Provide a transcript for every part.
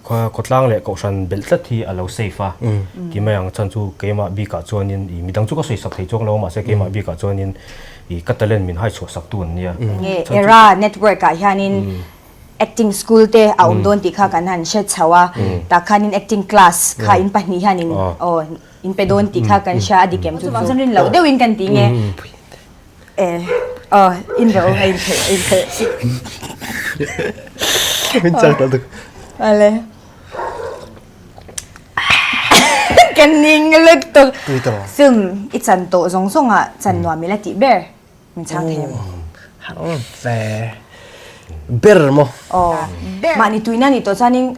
Khawtlang leh kohhran belh tlat hi a lo safe a ti mai ang chhan chu keimah bikah chuanin ih midang chu ka sawi sak thei chuang lo a mahse keimah bikah chuanin ih ka talent min hai chhuah sak tu an nia. Nge Era network ah hianin acting school te a awm dawn tih kha kan han hre chho a tah khanin acting class kha in pahnih hianin aw in pe dawn tih kha kan hria a dik em chu chu rin loh deuhin kan ti nge. Eh, oh, in ro a in theih, in theih. Min chak ta tuk. Ale. Kan ning lut tuk. Tui ta. Film i chan to zong zong ah chan nuam ila ti ber. Min chang them. Har ve. Ber mo. Oh. Mahni tuina ni to chuanin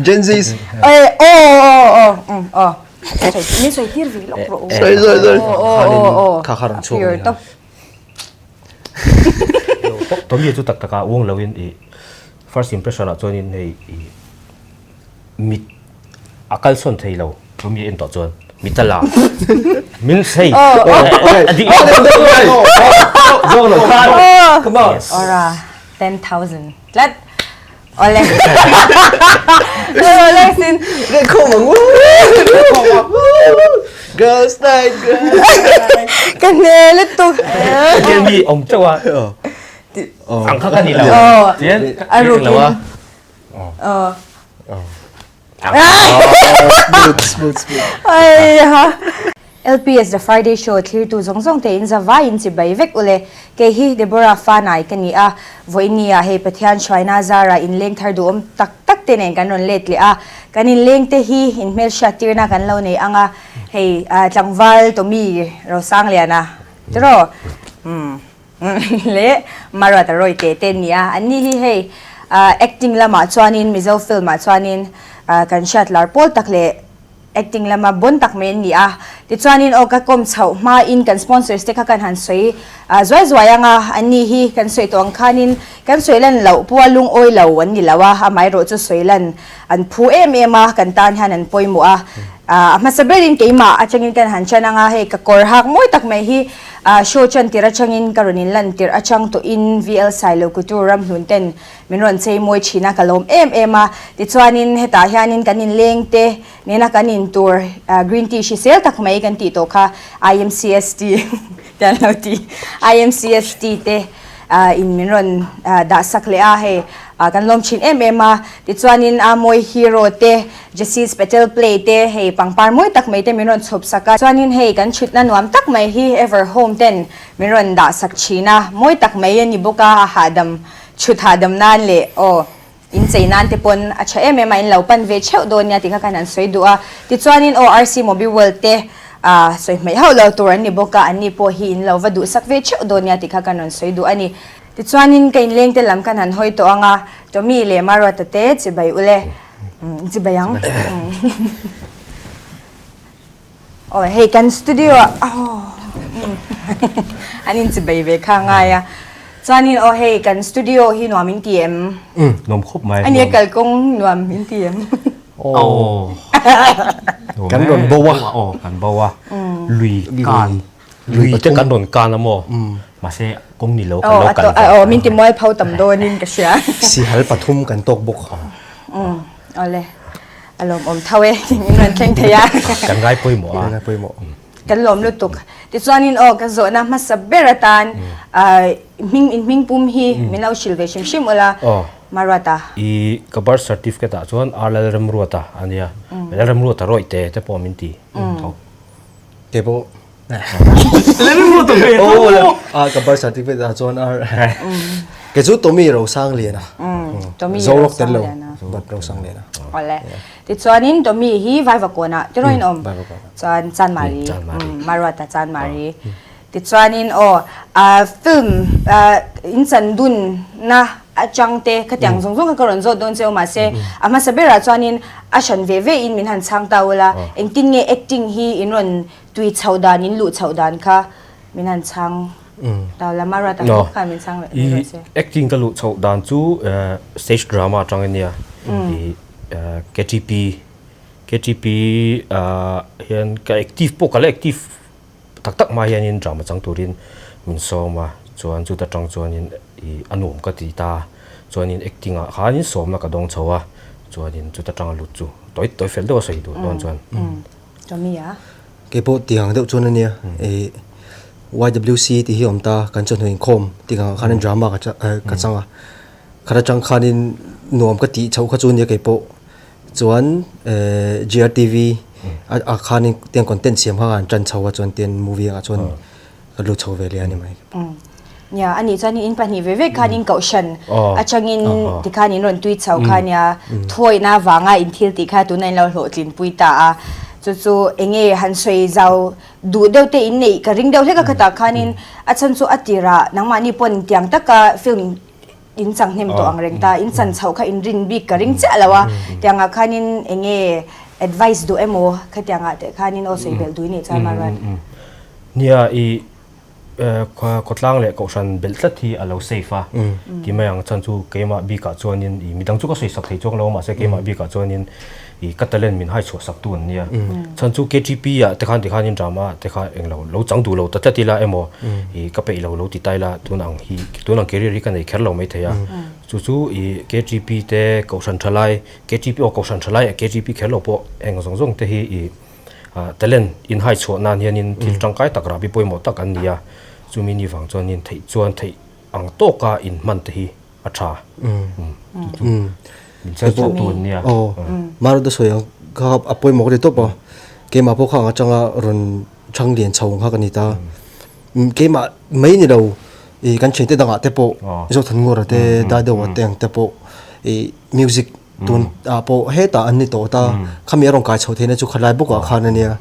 Gen Zs. Eh, oh, oh, oh, oh. Min sawi tir ve lawk rawh u. Sawi sawi sawi. Oh, oh, oh. Kha kha rawn chhuak ni kha. Tommy chu tak takah uang loin i first impression ah chuanin hei i mit a kal sawn thei lo Tommy en tawh chuan mit a la min sei a dik zawng lo khan come on Ora 10,000 tlat Ole. Ole sin. Để không mà ngu. Girls night, girls night. Ka hne lutuk. Tian mi awm teuh a. Ang kha ka ni lo. Tian a rukin. Lo a. Ờ. Smooth, smooth, smooth. Ai ha. LPS The Friday Show thlirtu zawng zawng te in zavai in chibai vek ule. Kei hi Deborah Fanai ka ni a, vawinia hei Pathian hruaina zara inleng thar duhawm tak tak te nen kan rawn let leh a. Kan inleng te hi inhmelhriat tirna kan lo nei ang a, hei tlangval Tommy Rosangliana tiraw umm leh Maruata Rawite te an ni a. Anni hi hei acting lamah chuanin Mizo film ah chuanin kan hriat lar pawl tak leh Acting lama bon tak mai an ni a, tichuanin aw ka kawm chhoh hmain kan sponsors te kha kan han sawi zuai zuai ang a, anni hi kan sawi tawh ang khanin kan sawi lan loh pua lungawi lo an ni lo a, amaherawh chu sawi lan an phu em em a, kan tan hian an pawimawh a, a hmasa berin keimah atangin kan han chan ang a, hei ka kawr hak mawi tak mai hi show chan tirh atangin ka rawn inlan tirh atang tawhin VL Sailo Couture Ramhlun ten Min rawn chei mawi thin a, ka lawm em em a. Tichuanin hetah hianin kan inleng te nena kan in tur green tea hrisel tak mai kan tih tawh kha IMCST te an lo ti. IMCST te in min rawn dah sak leh a, hei kan lawm thin em em a. Tichuanin Amoy Hero te, Jesse's Petal Play te hei pangpar mawi tak mai te min rawn chhawp sak a. Chuanin hei kan thutna nuam tak mai hi Ever Home ten min rawn dah sak thin a, mawi tak mai a ni bawk a, a hahdam Chhut hahdam nan leh aw in chei nan te pawn a tha em em a, in lo pan ve theuh dawn nia tih kha khan an sawi duh a. Tichuanin aw RC Mobi World te ah sawi hmaih hauh lo tur an ni bawk a, anni pawh hi in lo va duhsak ve theuh dawn nia tih kha kan rawn sawi duh a ni. Tichuanin ka inleng te lam khan han hawi tawh ang a, Tommy leh Maruata te chibai ule chibai ang. Aw hei kan studio ah aw an in chibei ve kha ngai a chuanin aw hei kan studio hi nuam in ti em nuam khawp mai ania kalkawng nuam in ti em aw kan rawn bo a aw kan bo a lui kan lui te kan rawn kan a maw mahse kawng ni lo kan lo kal ve aw min ti mual pho tam dawnin ka hria sihal pathum kan tawk bawk awle A lawmawm tho e, in rawn thleng thei a. Kan ngai pawimawh a. Kan ngai pawimawh. Kan lawm lutuk. Tichuanin aw ka zawhna hmasa ber atan hming in hming pum hi min lo hrilh ve hrim hrim ula Maruata. I ka birth certificate ah chuan R Lalremruata a nia. Lalremruata rawihte te pawh min ti tho. Kei pawh. Lalremruata ve tho. A ka birth certificate ah chuan R. Kei chu Tommy Rosangliana. Tommy Zorok tel lo but Rosangliana. Awle. Tichuanin Tommy hi Vaivakawnah tiraw in awm? Chuan Chanmari. Maruata Chanmari. Tichuanin aw film in chan dun na atang te khatiang zawng zawng kha ka rawn zawt dawn che u mahse a hmasa berah chuanin a hran ve ve in min han chhang ta ula engtin nge acting hi in rawn tui chhoh dan in luh chhoh dan kha min han chhang ta ula Maruata khan min chhang leh rawh se. Acting ka luh chhoh dan chu stage drama atang ania i KTP KTP ah hian ka active pawh ka la active Tak tak hma hianin drama chang turin min sawm a, chuan chuta tang chuanin i a nuam ka ti ta. Chuanin acting ah khanin sawmna ka dawng chho a, chuanin chuta tanga lut chu tawi tawi fel deuh a sawi duh dawn chuan. Tommy a. Kei pawh tiang deuh chuan a nia, ih YWC tih hi a awm ta, kan chawhnu inkhawm tih ang ah khanin drama ka ka chang a, khat atang khanin nuam ka tih chhoh kha chu a nia kei pawh. Chuan GRTV ah khanin tiang content siam kha an tan chho a chuan tian movie ah chuan ka lut chho ve leh a ni mai. Nia, ani chuan in pahnih ve ve khan in kohhran atangin tikhan in rawn tui chho kha nia thuawihna avanga in thil tih kha tuna in lo hlawhtlin pui ta a. Chu chu enge han sawi zau duh deuh te in neih ka ring deuh hlek a khatah khanin a chhan chu a tirah nangmahni pawn tiang taka film in chang hnem tawh ang reng ta, in chan chhoh kha in rin bik ka ring chiah lo a, tiangah khanin eng nge advice duh emaw khatiangah teh khanin aw sawi belh duh i nih chuan Maruat. Nia i khawtlang leh kohhran belh tlat hi a lo safe a ti mai ang chhan chu keimah bikah chuanin i midang chu ka sawi sak thei chuang lo a mahse keimah bikah chuanin i ka talent min hai chhuah sak tu an nia. Chhan chu KTP ah te khan tikhanin drama te kha englo lo chang duh lo ta tlat ila emaw i ka peih lo lo ti ta ila tun ang hi tun ang career hi ka nei kher lo maithei a. Chu chu i KTP te kohhran tha lai KTP aw kohhran tha lai ah KTP kher lo pawh eng zawng zawng te hi i talent in hai chhuah nan hianin thil tangkai tak rahbi pawimawh tak an ni a. Chumi ni vang chuanin theih chuan theih ang tawka inhman te hi a tha. Min chher chhuah tu an nia. Aw, Maruta sawi ang kha a pawimawh ka ti tawp a, keimah pawh kha ang atanga rawn chhang lian chho ang kha ka ni ta. Keimah mai ni lo ih kan thiante dangah te pawh Zothanngura te Daideuha te ang te pawh ih music tun ah pawh hetah an ni tawh ta. Khami a rawn kai chho theihna chu khalai bawkah khan a nia.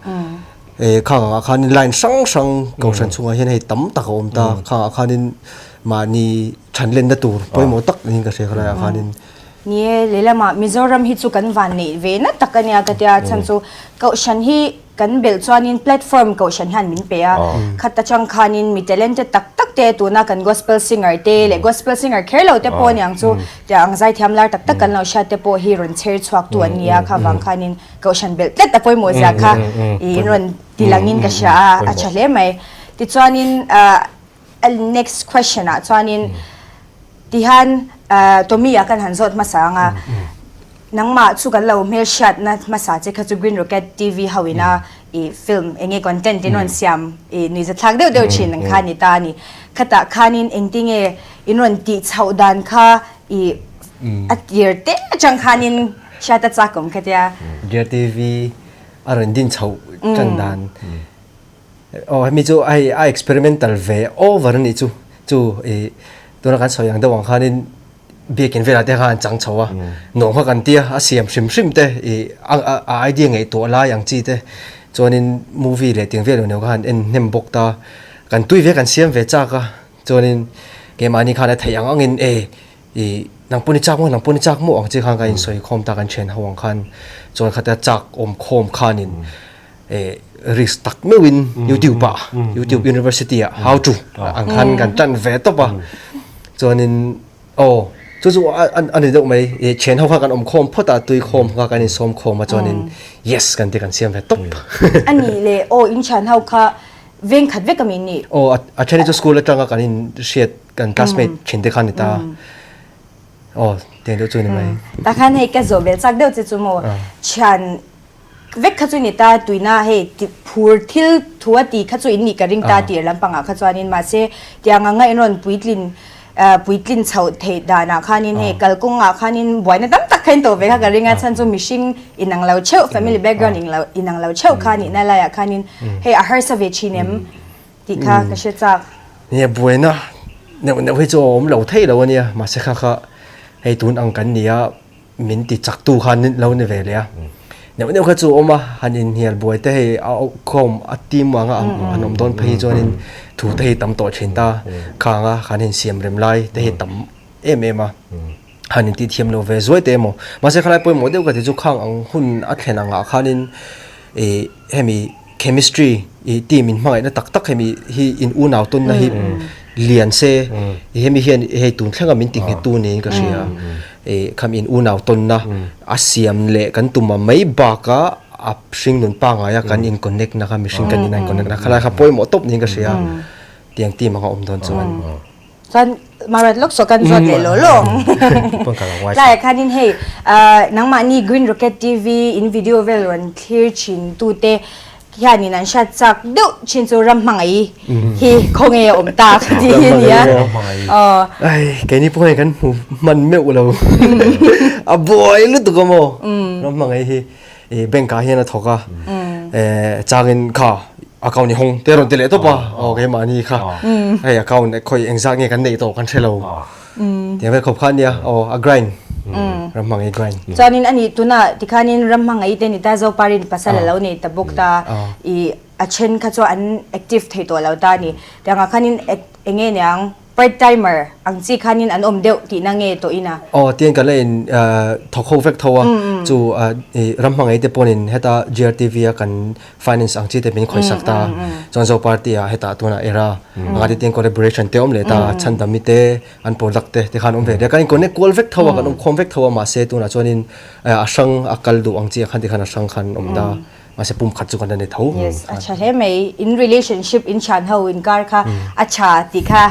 Khang angah khanin line hrang hrang kohhran chhungah hian hei tam tak a awm ta. Khang ah khanin mahni thanlenna tur pawimawh tak niin ka hria khalaiah khanin. Ni e, lehlamah Mizoram hi chu kan van neih ve na tak a nia ka tia, chhan chu kohhran hi kan belh chuanin platform kohhran hian min pe a, khat atang khanin mi talented tak tak te tuna kan gospel singer te leh gospel singer kher lo te pawh aniang chu tia ang zaithiam lar tak tak kan lo hriat te pawh hi rawn chher chhuak tu an ni a, kha vang khanin kohhran belh tlat a pawimawh zia kha in rawn ti langin ka hria a, a tha hle mai. Tichuanin Next question ah chuanin tihian Tommy ah kan han zawt hmasa ang a, nangmah chu kan lo hmelhriatna hmasa che kha chu Green Rocket TV ho ina i film enge content in rawn siam i nuihzathlak deuh deuh thin ang kha a ni ta a ni. Khatah khanin engtinge in rawn tih chhoh dan kha i a tir te atang khanin hriat a chak awm kha tia. Dear TV a rawn din chhoh tan dan. Aw hemi chu hei a experimental ve over a nih chu chu ih tuna kan sawi ang deuh ang khanin biakin velah te khan an chang chho a nuam kha kan tia a siam hrim hrim te ih a a idea ngaihtuah lai ang chi te chuanin movie leh tiang vel emaw khan en hnem bawk ta kan tui ve kan siam ve chak a chuanin keimahni khan a theih ang angin e ih nang pawh ni chak maw nang pawh ni chak maw ang chi khan kan insawi khawm ta kan thian ho ang khan chuan khatia chak awm khawm khanin eh risk tak meuhin youtube ah youtube university ah how to ang khan kan tan ve tawp a chuanin aw chu chu a ni deuh mai eh thian ho kha kan awm khawm phawt a tui khawm kha kan insawm khawm a chuanin yes kan ti kan siam ve tawp a nih leh aw in thian ho kha veng khat vek a mi nih aw a then hi chu school atanga kan in hriat kan classmate thin te kha ni ta aw tiang deuh chu ni mai takhan hei ka zawh belh chak deuh che chu maw thian Vek kha chu ni ta, tuina hei phur thil thu a ti kha chu in nih ka ring ta tir lampangah kha chuanin mahse tiang anga in rawn puitlin puitlin chhoh theih danah khanin hei kalkawngah khanin buaina tam tak kha in tawh ve kha ka ring a chhan chu mihring inang lo theuh family background inang lo theuh kha nihna laiah khanin hei a harsa ve thin em tih kha ka hre chak. Nia buaina neuh neuh hi chu a awm lo thei lo a nia mahse kha kha hei tun ang kan ni a. Min ti chak tu khan lo ni ve leh a. Neuh neuh kha chu a awm a, han inhnial buai te hei a khawm a team anga an awm dawn phei hi chuanin thu te hi tam tawh thin ta. Khang a han insiam rem lai te hi tam em em a, han intih thiam lo ve zuai te emaw. Mahse khalai pawimawh deuh ka ti chu khang ang hun a thlen angah khanin ih hemi chemistry ih team in hmangaihna tak tak hemi hi in unau tawnna hi lian se hemi hian hei tun thlenga min ti nghet tu niin ka hria ih kham in unau tawnna a siam leh kan tum a mai baka a hring nun pangai a kan in connect na kha mihring kan in a in connect na khalai kha pawimawh tawp niin ka hria tiang team anga awm dawn chuan. Chuan Marat lawk saw kan zawt leh law law ang. Tlaiah khanin hei nangmahni Green Rocket TV in video vel rawn thlir thin tute hianin an hriat chak deuh thin chu ram hmangaih hi khawnge a awm tak tih hi a nia. Ai keini pawh hei kan hmu hman meuh lo a buai lutuk a maw ram hmangaih hi. I bank ah hian a thawk a changin kha account i hawng te rawn ti leh tawp a aw keimahni kha hei account khawi engzat nge kan neih tawh kan hre lo tiang vel khawp kha ania aw a grind ram hmangaih grind. Chuanin ani tunah tikhanin ram hmangaih te ni ta Zoparin pasal a lo nei ta bawk ta i a then kha chu an active thei tawh lo ta a ni tiangah khanin eng nge niang Part timer ang chi khanin an awm deuh tihna nge tawh ina? Aw, tiang kan la in thawk ho vek tho a, chu i ram hmangaih te pawhin heta GRTV a kan finance ang chi te min khawisak ta, chuan Zo party ah hetah tunah era anga te tiang collaboration te awm leh ta, chhandami te an product te tikhan awm ve leh a, kan in connect kual vek tho a, kan awm khawm vek tho a, mahse tunah chuanin a hrang a kal duh ang chi ah khan tikhan a hrang khan awm ta. Mahse pum khat chu kan la ni tho. Yes, a tha hle mai. In relationship, in thian ho inkar kha a tha tih kha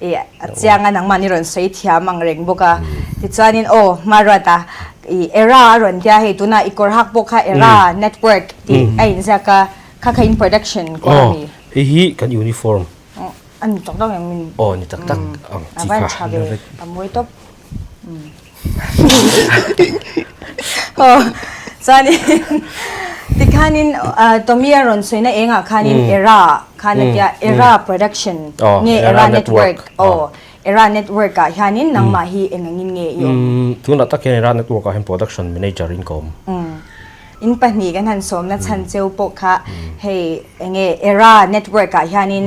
i a chiang a, nangmah ni rawn sawi thiam ang reng bawk a. Tichuanin aw Hmaruata i Era a rawn tia hei tunah i kawr hak pawh kha Era Network tih a inziak a, kha kha in production kawr a mi. Aw, hei hi kan uniform. A ni tak tak em min? Aw ni tak tak ang chi kha. A van tha ve, a mawi tawp. Aw chuanin tikhanin Tommy a rawn sawina engah khanin Era khan a tia Era production nge Era network aw Era network ah hianin nangmah hi eng angin nge i awm? Tunah tak hian Era network ah hian production manager in ka awm. In pahnih kan han sawmna chhan cheu pawh kha hei enge Era network ah hianin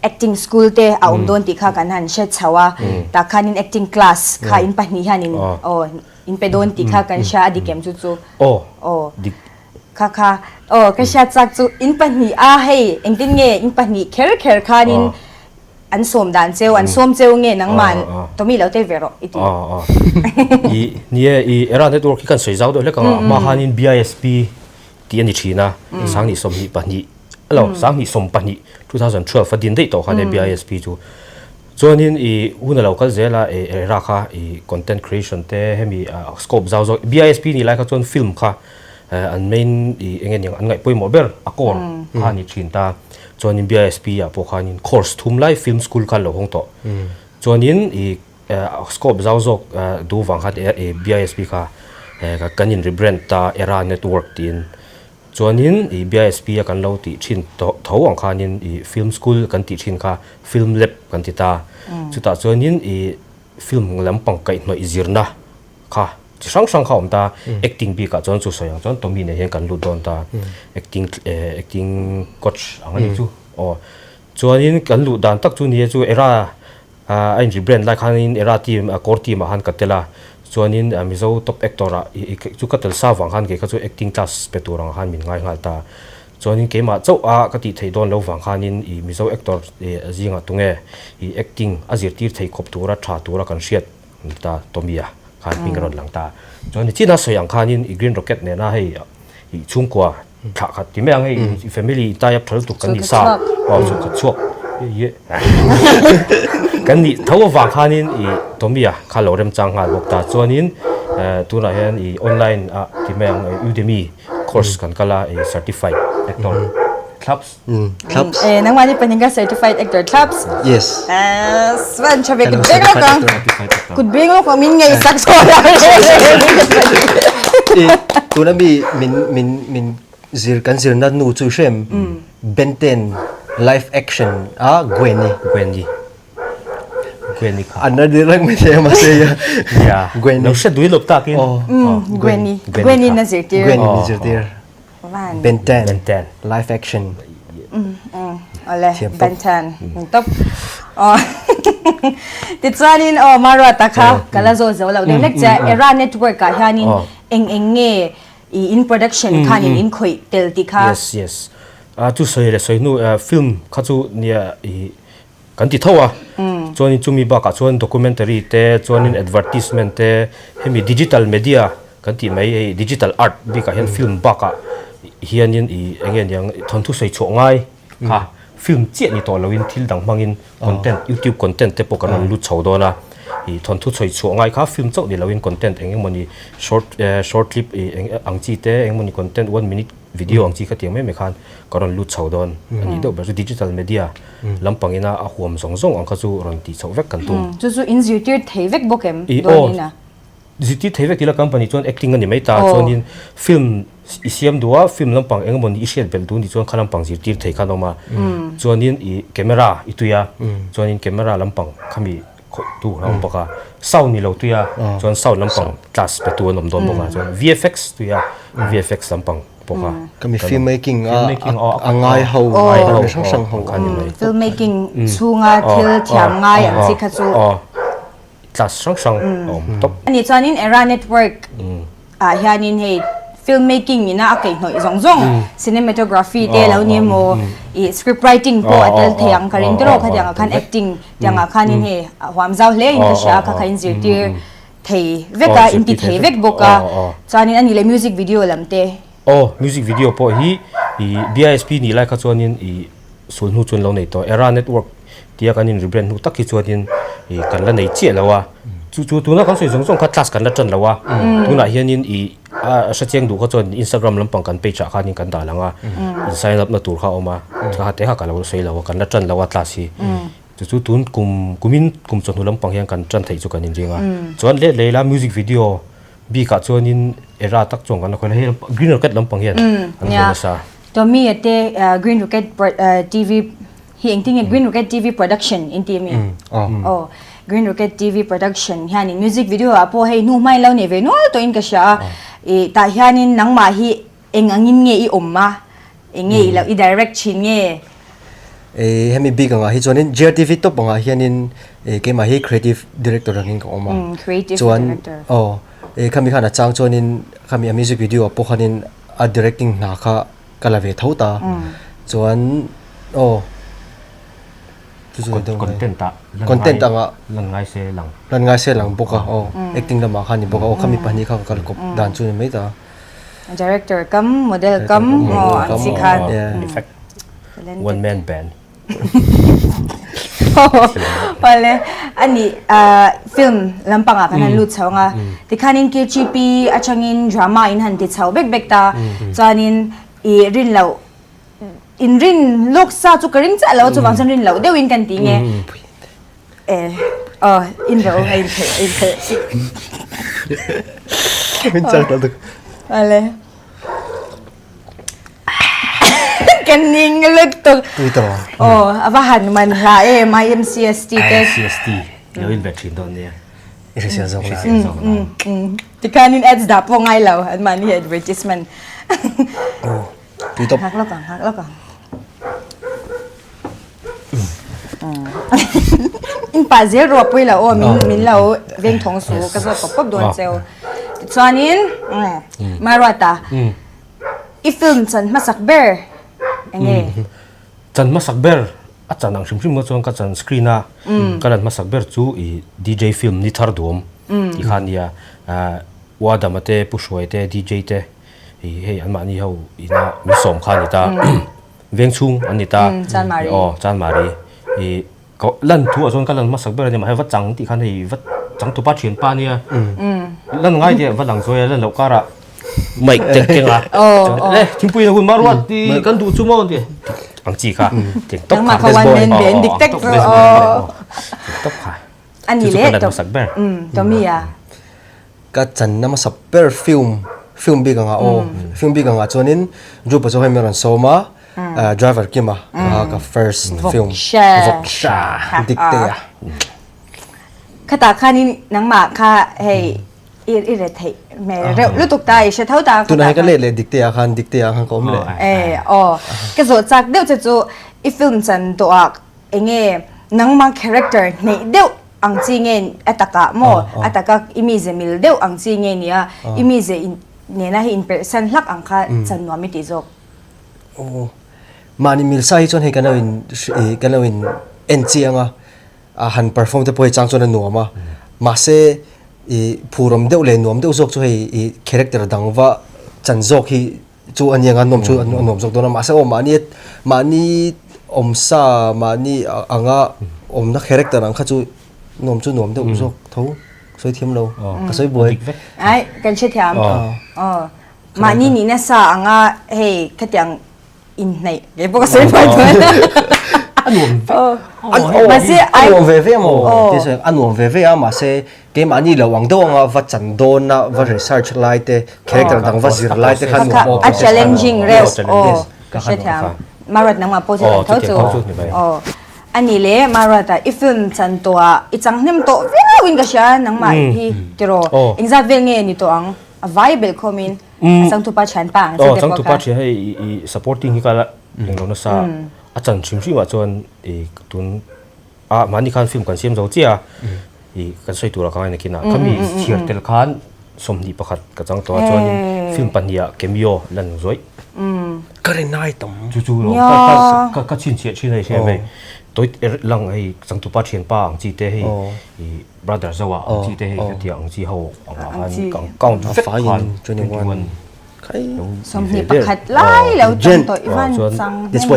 Acting school te a awm dawn tih kha kan han hre chho a, tah khanin acting class kha in pahnih hianin aw in pe dawn tih kha kan hria a dik em chu chu? Aw dik. Kha kha aw ka hriat chak chu in pahnih a hei engtin nge in pahnih kher kher khanin an sawm dan cheu an sawm cheu nge nangman Tommy lo tel ve rawh i ti. Aw i ni e i Era network hi kan sawi zau deuh hlek ang a, hma khanin BISP tih a ni thin a, 20 22 alo 2012 2012 a din daih tawh khan BISP chu chuanin i hun a lo kal zel a i era kha i content creation te hemi scope zau zawk BISP nih lai kha chuan film kha an main i eng nge niang an ngaih pawimawh ber a core kha a ni thin ta chuanin BISP ah pawh khanin course thum lai film school kha an lo hawng tawh chuanin i scope zau zawk duh vang khan BISP kha kan in rebrand ta era network tiin Chuanin i BISP a kan lo tih thin tho ang khanin i film school kan tih thin kha film lab kan ti ta. Chutah chuanin i film lampang kaihhnawih zirna kha chi hrang hrang kha a awm ta. Acting bikah chuan chu sawi ang chuan Tommy nen hian kan lut dawn ta. Acting acting coach ang a nih chu. Aw chuanin kan luh dan tak chu nia chu era A in rebrand lai khanin Era team core team ah khan ka tel a, chuanin Mizo top actor ah chu ka tel sa vang khan kei kha chu acting class pe tur ang khan min ngai nghal ta. Chuanin keimah chauh a ka tih theih dawn lo vang khanin i Mizo actor zingah tunge i acting a zirtir thei khawp tura tha tura kan hriat ni ta Tommy-a khan hming a rawn lang ta. Chuan nichina sawi ang khanin i Green Rocket nena hei i chhungkua Thlah khat ti mai ang hei i family i tie up tha lutuk kan nih sa aw chu khat chhuak ye kan nih tho avang khanin i Tommy-a kha lo remchang nghal bawk ta chuanin tunah hian i online ah ti mai ang Udemy course kan kal a i certified actor thlaps thlaps e nangmah ni pahnih ka certified actor thlaps yes van tha ve kut beng lawk ang kut beng lawk ang min ngaihsak chhuah la Tuna mi min min min zir kan zirna nu chu hrem Ben 10 live action a Gwenny Gwenny Gwenny kha an ra reng mai thei a mahse ya ya Gwenny lo hre dui lawp takin oh Gwenny Gwenny na zirtir Gwenny na zirtir Ben 10 Ben 10 live action Awle Ben 10 top aw tichuanin aw Maruata kha ka la zawh zo lo deuh hlek che Era network ah hianin eng eng nge i in production khanin in khawih tel tih kha Yes yes chu sawi leh sawi hnu film kha chu nia i kan ti tho a chuanin chumi bakah chuan documentary te chuanin advertisement te hemi digital media kan tih mai hei digital art bikah hian film bakah hianin ih eng nge niang thawnthu sawi chhuah ngai kha. Film chiah ni tawh loin thil dang hmangin content, YouTube content te pawh kan rawn lut chho dawn a. Ih thawnthu chhawi chhuah ngai kha film chauh ni loin content eng emawni short short clip ih eng ang chi te eng emawni content one minute video ang chi kha tiang mai mai khan ka rawn lut chho dawn a nih deuh ber chu digital media lampangin a a huam zawng zawng ang kha chu rawn tih chhoh vek kan tum. Chu chu in zirtir thei vek bawk em dawn in a? Zirtir thei vek ila company chuan acting a ni mai ta chuanin film i siam duh a film lampang eng emaw ni i hriat belh duh ni chuan kha lampang zirtir thei khan a awm a chuanin i camera i tui a chuanin camera lampang khami khawih tu a awm bawk a sound ni lo tui a chuan sound lampang class pe tu an awm dawn bawk a chuan VFX tui a VFX lampang bawk a Khami film making a a ngai ho hrang hrang ho film making chhunga thil thiam ngai ang chi kha chu Class hrang hrang a awm tawp. Ani chuanin Era Network ah hianin hei film making ina a kaihhnawih zawng zawng cinematography te lo ni emaw ih script writing pawh a tel thei ang ka ring tawh khatiang ah khan acting tiang ah khanin hei a huam zau hle in ka hria a kha kha in zirtir thei vek a in ti thei vek bawk a chuanin ani leh music video lam te. Aw music video pawh hi ih BISP nih lai kha chuanin ih sul hnu chuan lo nei tawh Era Network Tia kan in rebrand hnu tak hi chuanin ih kan la nei chiah lo a, chu chu tuna kan sawi zawng zawng kha class kan la tan lo a, tunah hianin ih a hre chiang duh kha chuan Instagram lampang kan page ah khanin kan dah lang a, in sign up na tur kha a awm a, kha te kha ka lo sawi lo a, kan la tan lo a class hi, chu chu tun kum kumin kum chawhnu lampang hian kan tan theih chu kan inring a, chuan leh leh ila music video bikah chuanin era tak chuan kan la khawi la hei green rocket lampang hian an hawi nasa. Tommy-a te Green Rocket TV Hi engtin nge Green Rocket TV Production in ti ami? Aw Green Rocket TV Production hianin music video ah pawh hei hnu hmain lo nei ve nual tawhin ka hria a. I tah hianin nangmah hi eng angin nge i awm a? Eng nge i lo i direct thin nge? E hemi bik angah hi chuanin GRTV top angah hianin e keimah hi creative director angin ka awm a. Creative director. Chuan aw e khami khan a chang chuanin khami a music video ah pawh khanin a directing hna kha Ka la ve tho ta. Chuan aw chu chu deuh mai. Content ah Content anga lan ngai se lang. Lan ngai se lang bawk a aw acting lamah khan ni bawk a aw khami pahnih kha ka kal kawp dan chu ni mai ta. Director kam model kam aw ang si khan. In fact one man band. Awle ani film lampangah kan han lut chho ang a tikhanin KGP atangin drama in han ti chho bek bek ta chuanin i rin loh in rin lawk sa chu ka ring chiah lo a chuvang chuan rin loh deuhin kan ti nge e aw in ro a in phelh a in phelh. Awle. Kan ning lutuk. Tui tawh. Aw, a va han man hla em IMCST te. IMCST lo in ve thin dawn nia. I hre sial zawk la. Hre sial zawk la. Tikhanin ads dah pawh ngai lo an mahni advertisement. Aw, tui tawp. Nghak lawk ang, nghak lawk ang. In pah zel rawh pui lo aw min min lo veng thawng su ka zawt pawp pawp dawn cheu. Tichuanin Maruata i film chan hmasak ber enge? Chan hmasak ber a chan ang hrim hrim maw chuan ka chan screen a ka lan hmasak ber chu i DJ film ni thar duam tih kha a nia. Uadama te Pu Hruai te DJ te hei anmahni ho ina min sawm kha a ni ta. Veng chhung an ni ta. Chanmari. Aw, Chanmari. I ka lan thu ah chuan ka lan hmasak ber a ni mahse va chang tih khan hei va chang tupa thian pa nia. Lan ngai tih va lang zuai a lan loh karah mic te keng a. Chuan le thingpui na hun maruat ti kan duh chu maw ti ang chi kha teng tawp kha. Nangmah kha one man band dik tak chu aw. Teng tawp kha. A ni Chu chu le ka lan hmasak ber. Tommy a. Ka channa hmasa ber film film bik anga aw film bik anga chuanin Drupa chu hei min rawn sawm a driver Kima kha ka first film Voksha dik te a. Khatah khanin nangmah kha hei i i re theih hmel reuh lutuk ta i hre tho ta Tunah hian ka let leh dik te ah khan dik te ah khan ka awm leh. E aw ka zawh chak deuh che chu i film chan tawh ah Enge nangmah character hneih deuh ang chi nge a takah maw a taka i mize mil deuh ang chi nge nia i mize nena hi inperhsan hlak ang kha chan nuam i tih zawk. Aw mahni mil sa hi chuan hei kan lo in kan lo in en chiang a a han perform te pawh hi chang chuan a nuam a mahse i phurawm deuh leh nuam deuh zawk chu hei i character dang va chan zawk hi chu a niang a nuam chu a nuam zawk dawn a mahse aw mahni mahni. Awmsa mahni anga awmna character ang kha chu nuam chu nuam deuh zawk tho sawi thiam lo ka sawi buai. Ai kan hre thiam. Aw mahni nihna sa anga hei khatiang inhnaih kei pawh ka sawi buai dawn. A nuam vek. Mahse a nuam ve ve maw ti sawi a nuam ve ve a mahse keimahni lo ang deuh anga va chan dawn a va research lai te character dang va zir lai te kha nuam a challenging reuh aw ka hre thiam Maruat nangmah pawh chu kan tho chu aw ani le Maruat a i film chan tawh ah i chang hnem tawh viau in ka hria nangmah hi tiraw engzat vel nge ni tawh ang a vai belh khawm in a changtupa thianpa ang che te pawh kha changtupa thian hei i supporting hi ka la englo nasa a chan hrim hrim ah chuan i tun A mahni khan film kan siam zo chiah a, i kan sawi turah ka ngai nakin a, khami chhiar tel khan 21 ka chang tawh a, chuanin film pahniha cameo lan zuaih. Ka rin nai tam. Chu chu lo ka ka chhinchhiah thin a hei hriat mai. Tawi er lang hei changtupa thianpa ang chi te hei i brother zoa ang chi te hei hetiang ang chi ho angah khan ka count vek khan 21. 21 lai lo chang tawh i van chang hnem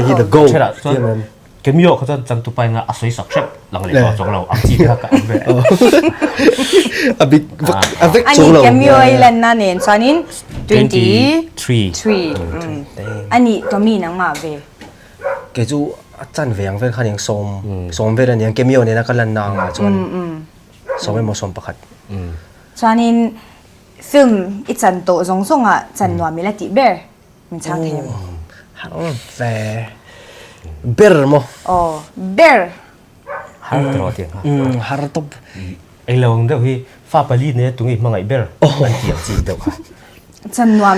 tawh. Cameo kha chuan changtupa in a sawi sak hrep lang leh tawh chuang lo ang chi kha ka ang ve. A bik vak a vek chuang lo. Ani cameo i lanna nen chuanin 23. Ani Tommy nangmah ve. Kei chu a chan ve ang vel kha aniang sawm sawm vel aniang cameo nena ka lanna angah chuan sawm emaw sawm pakhat. Chuanin film i chan tawh zawng zawngah chan nuam ila tih ber. Min chhang thei em? Har ve. Ber maw? Aw, ber. Har tawh tiang kha. Umm, har tawp. Eng lo ang deuh hi fa pali nia tunge hmangaih ber an ti ang chi deuh kha. Chan nuam,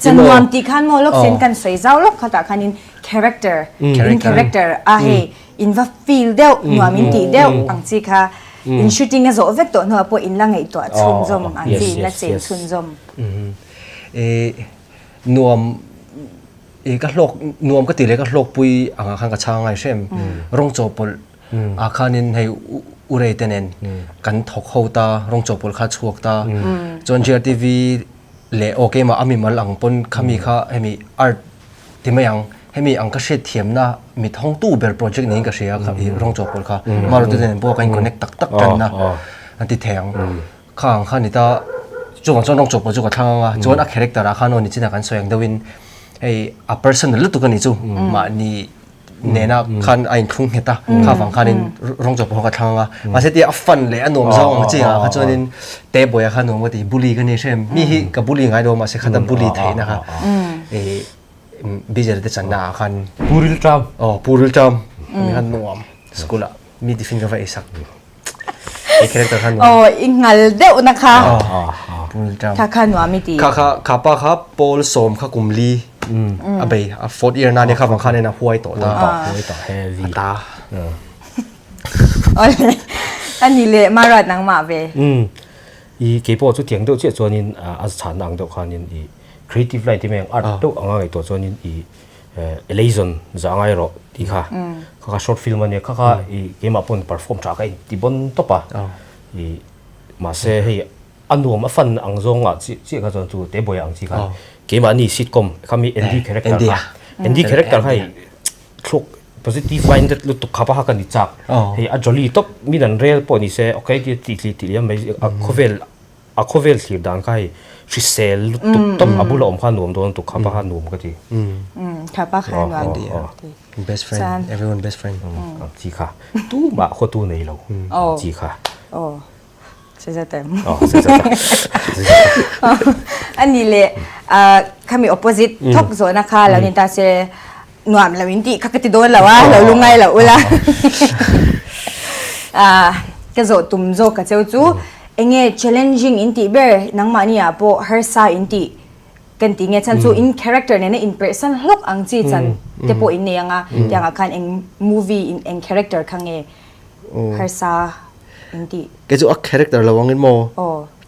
chan nuam tih khan maw lawk sen kan sawi zau lawk khatah khanin character, in character a hei in va feel deuh nuam in tih deuh ang chi kha in shooting a zawh vek tawh hnuah pawh in la ngaihtuah chhunzawm ang chi in la chen chhunzawm. Ehh. Nuam i ka hlawk nuam ka ti leh ka hlawkpui angah khan ka chhang ngai hrem. Rawng chawhpawlh ah khanin hei Urei te nen kan thawk ho ta, rawng chawhpawlh kha a chhuak ta. Chuan GRTV leh aw keimah a mimal ang pawn khami kha hemi art ti mai ang, hemi ang ka hriatthiamna mit hawngtu ber project niin ka hria i rawng chawhpawlh kha. Maruti te nen pawh kan in connect tak tak tanna an ti thei ang. Kha ang kha ni ta, chuvang chuan rawng chawhpawh chu ka thlang ang a, chuan a character ah khan aw nichina kan sawi ang deuhin hei a personal lutuk a ni chu mahni nena khan a inthlung nghet a, kha vang khanin rawng chawhpawh kha ka thlang ang a, mahse tia a fun leh a nuam zawng ang chi ah kha chuanin te bawiha kha nuam ka ti, bully ka ni hrem, mi hi ka bully ngai lo mahse khata bully theihna kha ih Bijel te channa ah khan Puril Tram aw Puril Tram mi khan nuam school ah mi tiffin ka va ei sak. Aw i ngal deuh na kha. Kha kha nuam i ti. Kha kha kha pa kha pawl sawm kha kum li a bei a fourth year na nia kha vang khan in a huai tawh ta. Huai tawh heavy. A ta. Awle ani le Maruat nangmah ve. I keipawh chu tiang deuh chiah chuanin a chhanna ang deuh khanin i creative line te mai ang art deuh anga ngaihtuah chuanin i Eleison za ngai rawh tih kha kha kha short film ania kha kha i keimah pawn perform tha ka in ti bawn tawp a i mahse hei a nuam a fan ang zawng ah chiah chiah kha chuan chu te bawiah ang chi khan keimahni sitcom kha mi Andy character kha Andy character kha hei thluk positive minded lutuk kha pa kha ka ni chak hei a jolly tawp min an rel pawh ni se okay tih tih tih liam mai a khawvel A khawvel thlir dan kha hei hrisel lutuk tawp a bula awm kha nuam dawn lutuk kha pa kha nuam ka ti. Kha pa kha nuam ti. Best friend, everyone best friend. Ang chi kha tumah khawtu nei lo ang chi kha. Aw sezat em. Aw sezat. Ani le khami opposite thawk zawhna kha lo ni ta se nuam lo in tih kha ka ti dawn lo a, lo lungai lo ula. Ka zawh tum zawk ka cheu chu enge challenging in tih ber nangmahni ah pawh harsa in tih kan tih nge chhan chu in character nena in perhsan hlawk ang chi chan te pawh in nei ang a, tiang ah khan eng movie in eng character kha nge harsa in tih. Kei chu a character lo angin maw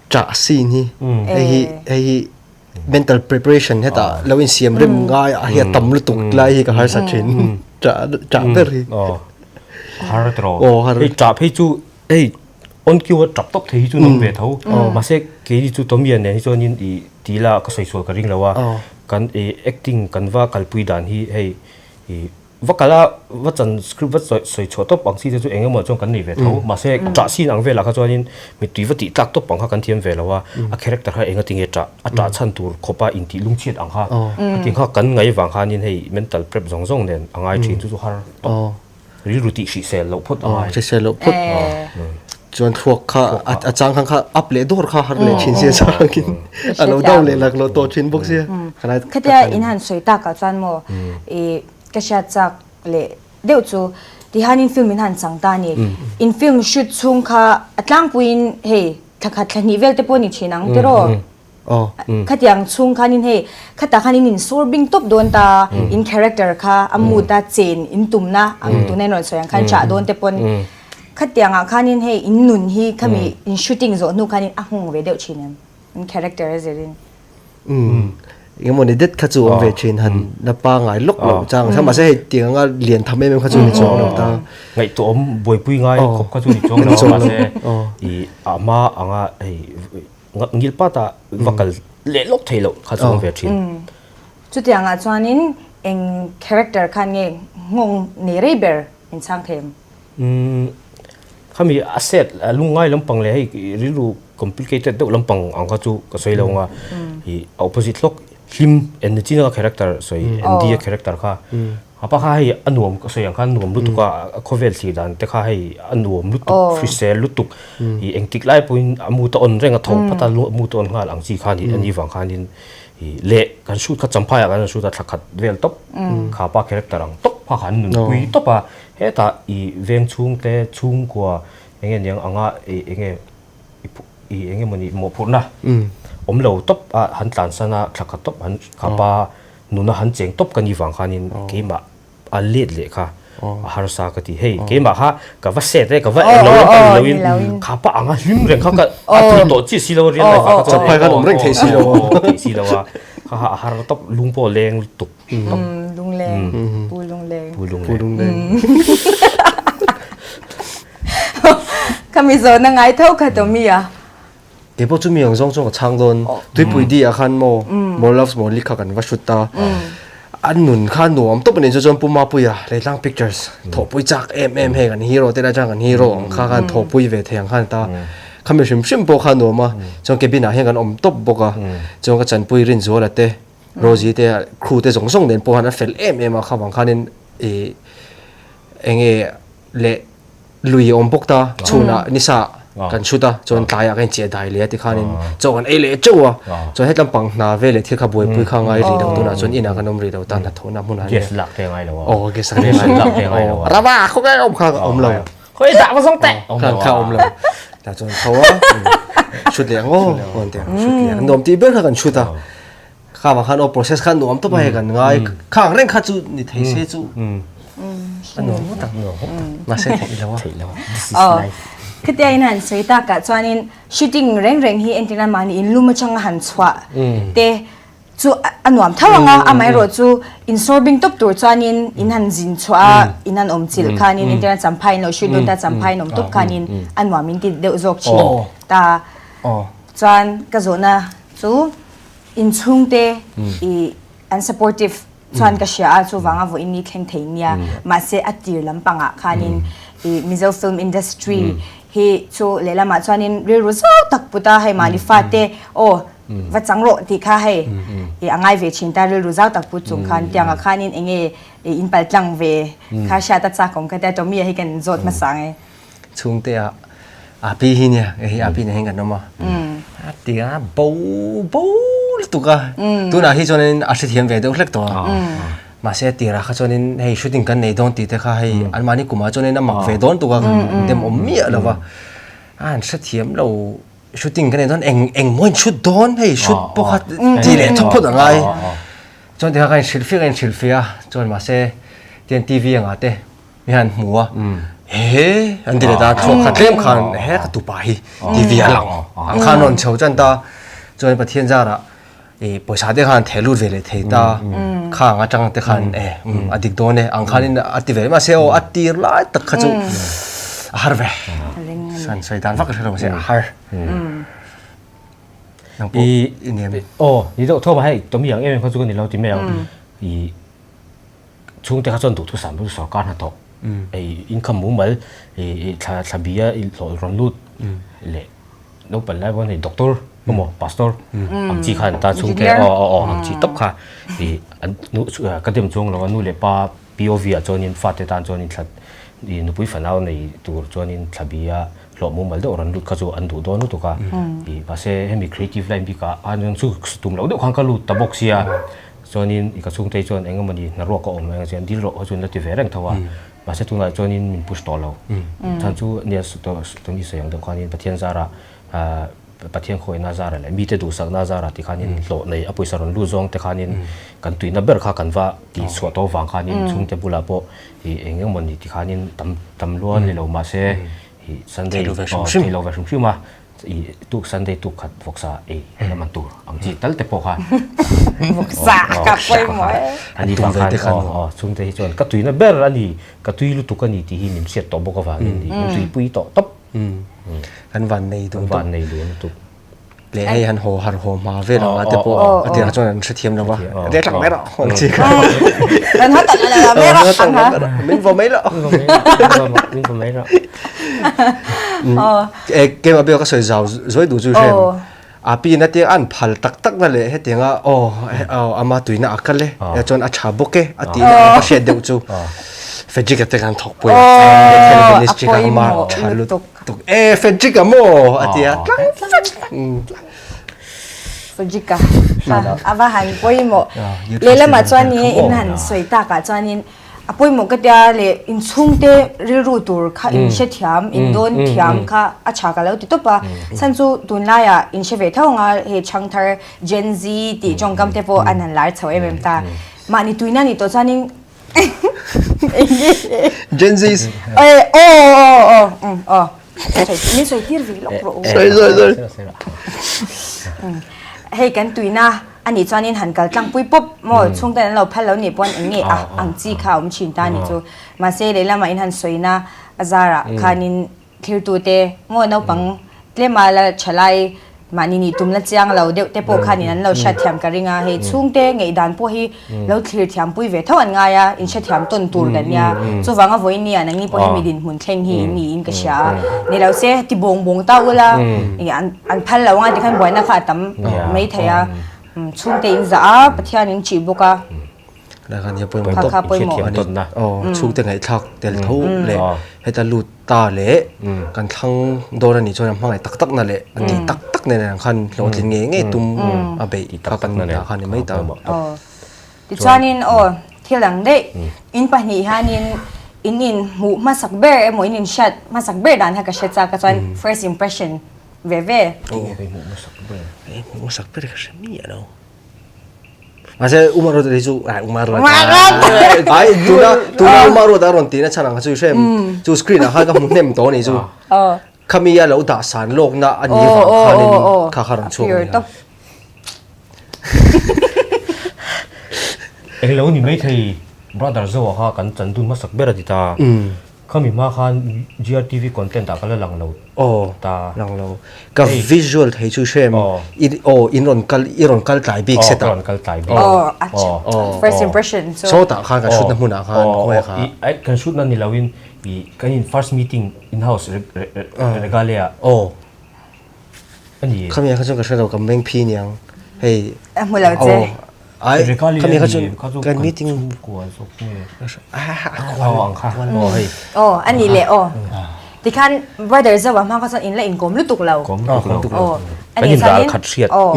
chah scene hi hei hi hei hi Mental preparation hetah lo insiam rem ngai a hi a tam lutuk lai hi ka harsa thin. Chah chah ber hi. Aw. Har tawh. Aw har. Hei chah phei chu hei on cue a tap tawp thei hi chu an awm ve tho. Mahse keini chu Tommy-a nen hi chuanin i ti ila ka sawi sual ka ring lo a. Kan i acting kan va kalpui dan hi hei i. Va kal a, va chan script va sawi chhuah tawp ang chi te chu eng emaw chuan kan nei ve tho. Mahse ṭah sin ang velah kha chuanin mittui va tih tlak tawp ang kha kan thiam ve lo a, a character kha enga tinge ṭah, a ṭah chhan tur khawpa intih lungchhiat ang kha hetiang kha kan ngaih vang khanin hei mental prep zawng zawng nen a ngai ṭhin chu chu har tawp. Rilru tih hrisel loh phawt a ngai. Hrisel loh phawt. Chuan thluak kha a chang khan kha up leh dawr kha har leh thin sia changin a lo down leh lak loh tawh thin bawk sia. Khatia in han sawi takah chuan maw i ka hriat chak leh deuh chu tihianin film in han chang ta a ni. In film shoot chhung kha a tlangpuiin hei thla khat thla hnih vel te pawh ni thin ang tiraw? Khatiang chhung khanin hei khatah khan in insawr bing tawp dawn ta, in character kha a mood a chen in tumna ang tuna in rawn sawi ang khan chah dawn te pawn khatiangah khanin hei in nun hi khami in shooting zawh hnu khanin a nghawng ve deuh thin em in character a zirin. Engemaw ni det kha chu awm ve thin han la pangai lawk loh chang kha mahse hei tiang anga lian tham em em kha chu ni chuang lo ta. Ngaihtuahawm buaipui ngai khawp kha chu ni chuang lo a mahse i a hma anga hei Ngil pata va kal leh lawk thei loh kha chu awm ve thin. Chutiangah chuanin eng character khan nge nghawng nei rei ber in chhang thei em? Khami a set lungngai lampang leh hei rilru complicated deuh lampang ang kha chu ka sawi lo ang a, i a opposite hlawk hlim Ennichina character sawi Andy-a character kha Apa kha hei a nuam ka sawi ang khan nuam lutuk a, a khawvel thlir dan te kha hei a nuam lutuk, hrisel lutuk, ih engtik lai pawhin a mu ta on reng a tho phat a, mu ta on nghal ang chi kha a nih vang khanin ih leh kan shoot kha Champhai ah kan rawn shoot a thla khat vel tawp kha pa character ang tawp kha khan nunpui tawp a, hetah ih veng chhungte chhungkua eng nge niang anga ih eng nge ih eng nge mawni mawhphurhna awm lo tawp a han tlansan a thla khat tawp han kha pa Nuna han cheng tawp ka ni vang khanin keimah a let leh kha a harsa ka ti. Hei keimah kha ka va set e, ka va eng lo in ka ni lo in kha pa anga hlim reng kha ka a thil tawh chiah si lo a real life ah kha chuan Chapphai khan awm reng thei si lo a. Thei si lo a, kha kha a har tawp lung pawh a leng lutuk tawp. Lungleng, pu lungleng. Pu lungleng. Ka mizawn a ngai tho kha Tommy a. Kei pawh chu mi ang zawng chuan ka chhang dawn. Tuipui di ah khan maw More Loves More League kha kan va hrut ta. A nun kha nuam tawp a ni chu chuan Pu Mapuia Leitlang Pictures thawhpui chak em em hei kan hero te lai chuan kan hero ang kha khan thawhpui ve thei ang khan ta. Khami hrim hrim pawh kha nuam a. Chuan cabin ah hian kan awm tawp bawk a. Chuan ka chanpui Rinzuala te Rosie te crew te zawng zawng nen pawh khan an fel em em a kha vang khanin ih eng nge leh lui a awm bawk ta chhunah nisa kan chhut a chuan tlaiah kan inchiah dai leh a tikhanin chaw kan ei leh teuh a chuan hetlam pang hna vel leh thil kha buaipui kha ngai rih lo tunah chuan inah kan awm rih lo ta hnathawhna hmunah gas lak te ngai lo a aw gas lak te ngai lo a rama khaw ngai awm kha awm lo khawi dah va zawng teh kha kha awm lo tah chuan tho a chhut leh ang aw awn te chhut leh ang nuam tih ber kha kan chhut a Kha vang khan aw process kha nuam tawp a hei kan ngai kha ang reng kha chu ni thei se chu a nuam ngawt ang mahse theih lo a theih lo this is life Khatia in han sawi takah chuanin shooting reng reng hi entirna mahni in lum atanga han chhuah te chu a nuam tho ang a amaherawh chu insawr bing tawp tur chuanin in han zin chhuah a in han awm chilh khanin entirna champhai in lo shoot dawn ta champhai in awm tawp khanin a nuam in ti deuh zawk thin ta chuan ka zawhna chu Inchhungte i an supportive chuan ka hria a, chuvanga vawiin ni thleng thei nia. Mahse a tir lampangah khanin i Mizo film industry hi chu lehlamah chuanin rilru zau tak put a, hei mahni fate aw va chang rawh tih kha hei i a ngai ve thin ta rilru zau tak put chung khan tiangah khanin eng nge i inpal tlang ve kha hriat a chak awm ka tia Tommy-a hi kan zawt hmasa ang e. Chhungte ah Api hi nia, hei Api nen hian kan awm a. A ti a bo bo lutuk a. Tunah hi chuanin a hrethiam ve deuh hlek tawh a. Mahse a tirah kha chuanin hei shooting kan nei dawn tih te kha hei anmahni kumah chuanin a mak ve dawn tuk a, dem awm miah lo va. A han hrethiam lo shooting kan nei dawn eng eng maw in shoot dawn hei shoot pawh kha ti leh thawk phawt a ngai. Chuan tikha ka inhrilhfiah ka inhrilhfiah a, chuan mahse tian TV angah te Mi han hmu a, he an ti leh ta, thluak kha tlem khan he ka tupa hi TV a lang ang khan rawn chho chan ta. Chuan Pathian zarah i pawisa te khan theh lut ve leh thei ta, khang atang te khan e a dik dawn e ang khanin a ti ve mahse aw a tir lai tak kha chu a har ve. San sawi dan vak ka hre lo mahse a har. Nang pawh i nem. Aw ni deuh tho a hei Tommy ang em em kha chu ka ni lo ti mai ang. I. Chhungte kha chuan duhthusam chu sorkar hnathawk ei income mumal i thla thla bia i hlawh rawn lut leh naupang lai pawn hei doctor emaw pastor ang chi khan ta chhungte aw aw aw ang chi tawp kha i an nu ka dem chuang lo a nu leh pa POV ah chuanin fate tan chuanin thla i nupui fanau nei tur chuanin thla bia hlawh mumal deuh rawn lut kha chu an duh dawn lutuk a i mahse hemi creative line bikah a chu tum loh deuh khan ka lut ta bawk sia. Chuanin i ka chhungte chuan eng emawni hnaruak a awm eng chuan dil rawh kha chuan la ti ve reng tho a. Mahse tunah chuanin min push tawh lo. Chhan chu nia tuni sawi ang deuh khanin Pathian zarah Pathian khawihna zarah leh mite duhsakna zarah ti khanin hlawh nei a pawisa rawn lut zawng te khanin kan tuihna ber kha kan va tih chhuah tawh avang khanin chhungte bulah pawh i eng emawni ti khanin tam tam luan ni lo mahse i Sunday thei lo ve hrim hrim a. I tuk Sunday tuk khat vawksa ei la man tur ang chi tal te pawh kha vawksa ka pawimawh e ani vang khan aw aw chhungte hi chuan ka tuina ber ani ka tui lutuk ani tih hi min hriat tawh bawk avangin min tuipui tawh tawp kan van nei dun van nei dun lutuk leh hei han haw har haw hma vel anga te pawh a tirah chuan an hrethiam lo va reh tlang mai rawh ang chi kha kan haw tak ala mai rawh ang ha min vaw mai rawh min vaw mai rawh e keimah bia ka sawi zau zawi duh chu hrem a pi na te an phal tak tak na leh hetianga aw ama tuina a kal e ya chuan a tha bawk e a ti na ka hriat deuh chu Frederick te kan thawk pui a ministry ka ma tha lutuk tuk e Frederick a maw a ti a Frederick a a va han pawimawh lehlamah chuan ni in han sawi takah chuanin a pawimawh ka tia leh inchhungte rilru tur kha in hrethiam in dawn thiam kha a tha ka lo ti tawp a chhan chu tunlaiah in hre ve tho ang a hei chhangthar Gen Z tih tawngkam te pawh an han lar chho em em ta mahni tuina ni tawh chuanin Gen Zs. Eh, oh, oh, oh, oh. Min sawi tir ve lawk rawh. Sorry, sorry, sorry. Hei kan tuina ani chuanin han kal tlang pui pawp maw chhungten an lo phal lo nih pawn eng nge a ang chi kha a awm thin ta ni chu. Mahse lehlamah in han sawina a zarah khanin Thirtute maw naupang tlema la thalai mahni nih tum la chiang lo deuh te pawh khanin an lo hriatthiam ka ring a, hei chhungte ngaihdan pawh hi lo thlir thiam pui ve tho an ngai a, inhrethiam tawn tur kan nia. Chuvanga vawiin nia nangni pawh hemi dinhmun thleng hi in niin ka hria a, ni lo se ti bawng bawng ta ula an phal lo anga tikhan buaina kha a tam mai thei a, chhungte in zah a, Pathian in ṭih bawk a. Lai khan hi a pawimawh tawp. Kha pawimawh. Ani aw chhungte ngaihthlak tel tho leh heta lut ta leh kan thlang dawn anih chuan a hmangaih tak tak na leh a tih tak tak nen ang khan hlawhtlin ngei ngei tum a beih kha kan dah kha ni mai ta. Aw tichuanin aw thil dang daih in pahnih hianin in in hmuh hmasak ber emaw in in hriat hmasak ber dan kha ka hre chak a chuan first impression ve ve. Hmuh hmasak ber. Hmuh hmasak ber ka hre miah lo. Mahse Umar Ruat hi chu ai Umar Ruat. Ai tuna tuna Umar Ruat a rawn tihna chhan ang kha chu i hre em? Chu screen ah khan ka hmu hnem tawh a nih chu. Khami a lo dah san lawkna a nih vang khanin kha kha rawn chhuak a nih kha. Englo ni maithei brother Zoa kha kan chan dun hmasak ber a ti ta. Khami hma khan GRTV content ah ka la lang lo ta. Aw, lang lo. Ka visual thei chu hrem i aw in rawn kal i rawn kal tlai bik set ah. Aw, ka rawn kal tlai bik. Aw, acha. First impression chu. Sawtah khan kan shoot na hmunah khan khawnge kha. Aw, kan shoot na ni lo in i kan in first meeting in house Regalia. Aw. A ni. Khami ah kha chuan ka hre lo ka meng phi niang hei. A hmu lo che. Ai khami kha chuan kan meeting Aw a ni leh aw. Tikhan brother Zoa hma kha chuan in la inkawm lutuk lo. Kawm lutuk lo. Aw a ni chuanin aw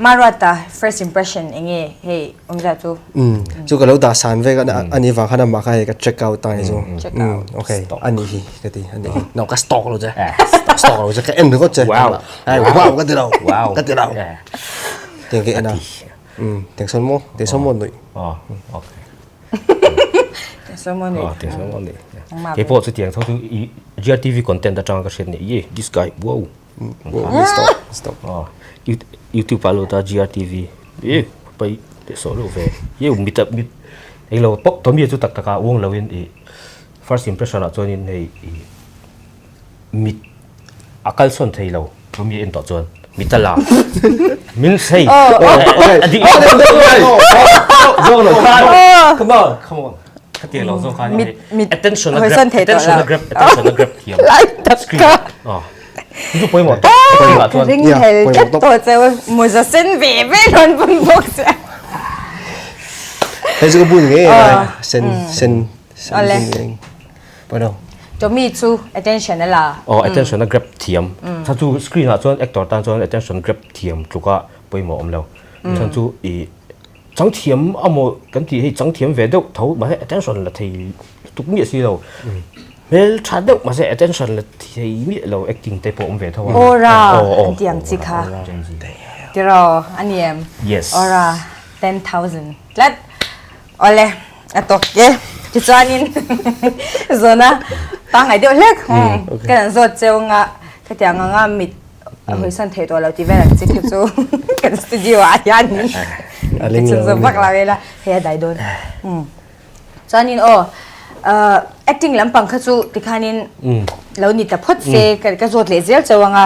Maruata first impression eng nge hei awmzia chu? Umm chu ka lo dah san vek a ani vang khan amah kha hei ka check out ta ni chu. Check out. Umm okay a nih hi ka ti a nih hi no ka stalk lo che stalk lo che ka en ringawt che Wow. Ai wow ka ti lo Wow. ka ti lo tiang ka en a umm tiang sawn maw tiang sawn maw nuih. Aw okay. Tiang sawn maw nuih. Aw tiang sawn maw nuih. Keipawh chu tiang tho chu i GRTV content atanga ka hriat ni ye this guy wow. YouTube ah lut a GRTV e pai teh sawh reuh ve e mit ah mit englo pawh Tommy chu tak tak ah uang lo in ih first impression ah chuan in hei ih mit a kal sawn thei lo Tommy a en tawh chuan mit a la min sei a dik come on come on. Khatiang lo zawng khan Mit mit attention a hawi grab sawn thei tawh attention lo. a grab attention a grab thiam Lai tak screen ka. ah chu chu pawimawh tawp pawimawh Ka chuan ring Yeah, hel pawimawh tlat tawp. tawh cheu mawza sen ve ve rawn bun bawk che. Hei chu ka bun ngei Ah. a sen sen sen Awle. bun ngei. Pawilo. Tommy chu attention a la. Aw attention a grab thiam. Chhan chu screen ah chuan actor tan chuan attention grab thiam tluka pawimawh awm lo. Chhan chu ih Chang thiam a maw kan tih hei chang thiam ve deuh tho mahse attention la thei lutuk miah si lo. Hmel tha deuh mahse attention la thei miah lo acting te pawh awm ve tho a. Aura an tih ang chi kha. Tiraw a ni em? Yes. Aura 10,000 tlat. Awle a tawk e. Tichuanin zawna pangngai deuh hlek kan han zawt cheu anga khatiang anga mit a hawisan thei tawh lo tih vel ang chi khi chu kan studio ah hian in chhun zawm vak lo ila hei a dai dawn chuanin aw acting lampang kha chu tikhanin lo ni ta phawt se ka zawt leh zel chauh anga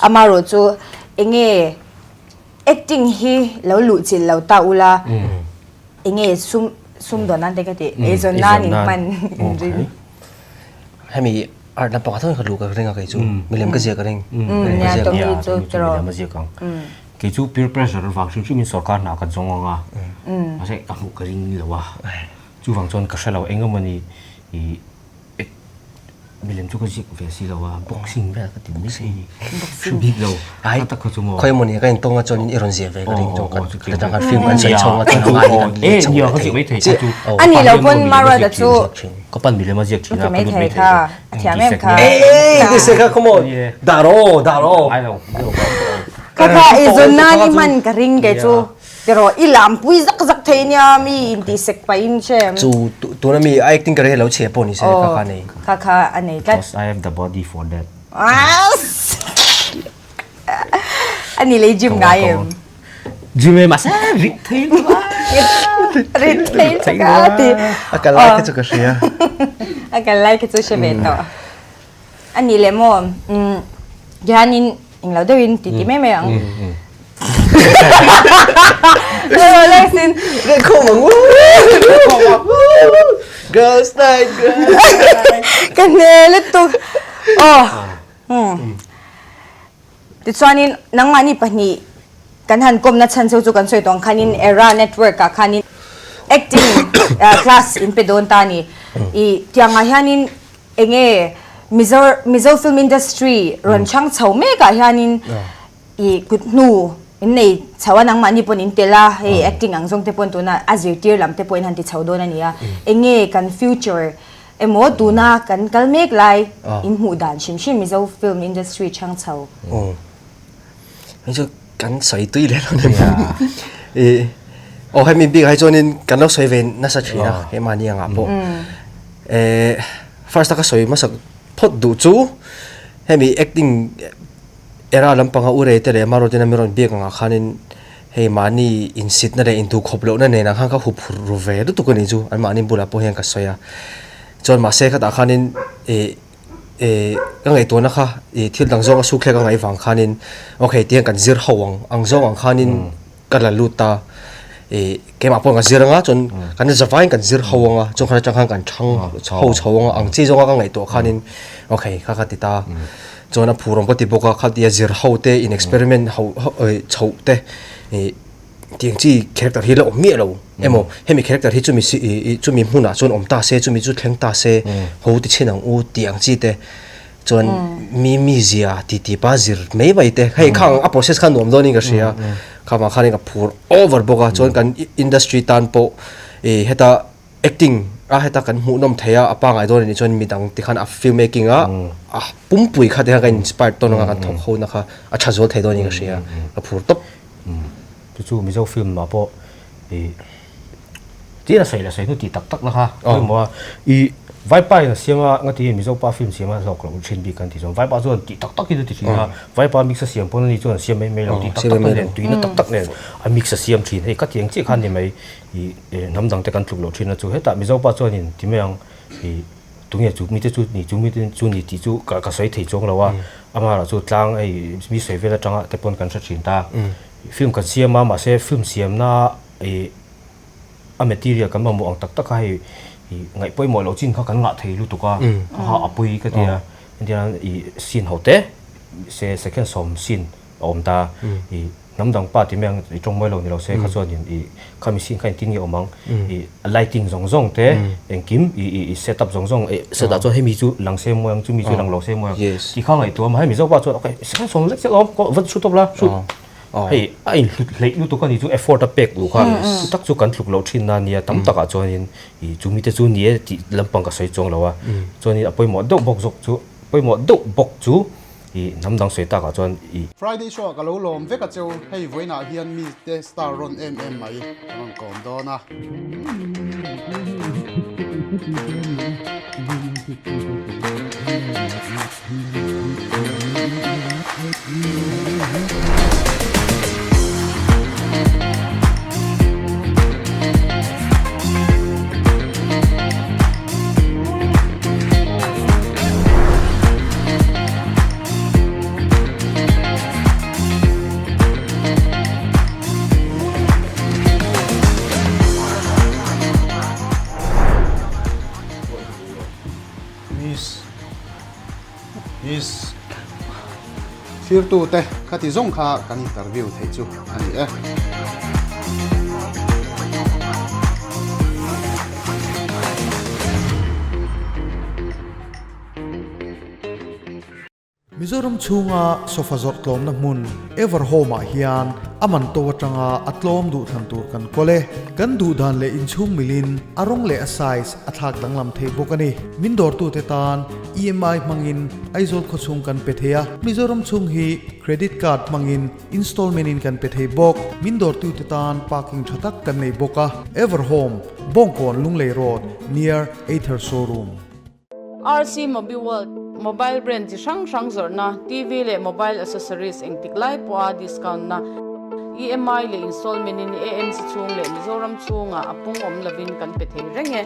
amarawh chu enge acting hi lo luh chilh lo ta ula enge sum sum dawn nan te ka tih eizawn nan in hman in ring. Hemi art lampang ah thawin ka luh ka ring a kei chu milem ka ziak ka ring. Milem ka ziak ang. Chu milem a ziak ang. Kei chu peer pressure vang hrim hrimin sorkar hna ka zawng ang a. Mahse ka hmuh ka ring lo a. Chuvang chuan ka hre lo eng emawni i milem chu ka ziak ve si lo a boxing vel ka ti mai thei ni. Hre bik lo. Ai tak kha chu maw. Khawi emawni ka intawng a chuanin i rawn ziah ve ka ring chuan kan ka tang khan film kan sawi chhawng a chuan a ngai hi kan let chho leh thei chiah. A nih loh pawn Maruata chu Ka pan milem a ziak thin a, ka lut mai thei lo. A thiam em kha. Eii ti se kha come on. Dah rawh dah rawh. Ai lo. Kha kha i zawn nan i hman ka ring kei chu. Tiraw i lampui zak zak thei nia mi intihsek pahin che. Chu tuna mi a acting ka ring hi lo chhe pawh ni se kha kha a nei. Kha kha a nei tlat. Because I have the body for that. A ni lei gym ngai em? Gym e mahse rit thei lutuk a. Rit thei lutuk a ti. A kal lai kha chu ka hria. A kal lai kha chu hre ve tawh. A ni leh maw hianin englo deuhin ti ti mai mai ang. Sin. Khawm ang Girls night girls night. Ka hne lutuk. Aw. Tichuanin nangmahni pahnih kan han kawmna chhan cheu chu kan sawi tawh ang khanin Era Network ah khanin acting class in pe dawn ta a ni. I tiangah hianin enge Mizo Mizo film industry rawn chhang chho mekah hianin i kut hnu in nei chho a nangmahni pawn in tel a hei acting ang zawng te pawn tuna a zirtir lam te pawh in han ti chho dawn a ni a. Enge kan future Emaw tuna kan kal mek lai in hmuh dan hrim hrim Mizo film industry chhang chho. Aw. Hei chu kan sawi tui leh lo ni maw. I aw hemi bik ah hi chuanin kan lo sawi ve nasa thin a keimahni angah pawh. Eh first a ka sawi hmasak phawt duh chu hemi acting era lampanga u rei te leh Maruatina mi rawn biak angah khanin Hei mahni insitna leh intukhawp lohna nen ang khan ka hup hur ru ve lutuk a nih chu an mahni bulah pawh hian ka sawi a. Chuan mahse khatah khanin ih ih ka ngaihtuahna kha ih thil dang zawng a suk thlek a ngaih vang khanin okay tihian kan zir ho ang ang zawng ang khanin ka la lut ta ih keimah pawh ka zir anga chuan kan zavaiin kan zir ho anga chuan khan atang khan kan thang ho chho anga ang chi zawnga ka ngaihtuah khanin okay kha ka ti ta. Chuan a phur awm ka ti bawk a, khatia zir ho te in experiment ho chhoh te ih tiang chi character hi la awm miah lo emaw hemi character hi chumi si ih chumi hmunah chuan awm ta se chumi chu thleng ta se ho ti chhin ang u tih ang chi te chuan mi mizia ti ti pa zir mai mai te hei khang a process kha nuam dawnin ka hria kha vang khanin ka phur over bawk a chuan kan industry tan pawh ih heta Acting a heta kan hmuhnawm thei a, a pangai dawn anih chuan midang te khan a film making a a pumpui kha te khan ka inspired tawn anga kan thawk ho na kha a tha zual thei dawn in ka hria, ka phur tawp. Chu chu Mizo film ah pawh i tir a sawi leh sawi hnu tih tak tak na kha pawimawh a, i Vaipa in a siam a nga tiin Mizo pa film siam a hlawk loh thin bik kan ti chuan Vaipa chuan tih tak tak in a ti thin a, Vaipa mix a siam pawn ani chuan a siam mai mai lo tih tak tak nen tuina tak tak nen a mix a siam thin hei ka tiang chiah khan ni mai. I hnam dang te kan tluk loh thin a chu hetah Mizo pa chuanin ti mai ang i tunge chu mite chu ni chu mite chu ni tih chu ka ka sawi thei chuang lo a amaherawh chu tlang hei mi sawi vel atanga te pawn kan hre thin ta film kan siam a mahse film siamna i a material kan mamawh ang tak tak kha hei i. i ngaih pawimawh loh chin kha kan ngah thei lutuk a, kha kha a pawi ka ti a, entirnan i scene ho te se second sawm scene a awm ta, i hnam dang pa ti mai ang i tawng mawi lo ni lo se kha chuanin i khami scene kha engtin nge awm ang, i lighting zawng zawng te engkim i i set up zawng zawng set ah chuan hemi chu lang se mawi ang chumi chu lang lo se mawi ang tih kha ngaihtuah a, mahse Mizo pa chuan ok second sawm lek lek a awm va shoot tawp la shoot. Hei a inhlut hleih lutuk a ni chu effort a pek luh kha chu tak chu kan tluk loh thin na nia tam takah chuanin ih chu mite chu ni e tih lampang ka sawi chuang lo a chuanin a pawimawh deuh bawk zawk chu pawimawh deuh bawk chu ih hnam dang sawi takah chuan ih. Friday show ah ka lo lawm vek a cheu hei vawiinah hian mite star rawn em em mai ka rawn kawm dawn a. Miss Miss Thirtute khati zawng kha kan interview theih chu a ni e. Mizoram chhunga sofa zawrh tlawmna hmun Everhome ah hian a man to atanga a tlawm duh thlan tur kan kawl e. Kan duh dan leh inchhung milin a rawng leh a size a thlak danglam thei bawk a ni. Min dawrtute tan EMI hmangin Aizawl khawchhung kan pe thei a, Mizoram chhung hi Credit Card hmangin installment in kan pe thei bawk. Min dawrtute tan parking tha tak kan nei bawk a. Everhome, Bawngkawn Lunglei Road, near Ather Showroom. RC Mobi World, Mobile brand chi hrang hrang zawrhna, TV leh mobile accessories engtik lai pawha discount na, EMI leh installment in AMC chhung leh Mizoram chhungah a pung awm lovin kan pe thei reng e.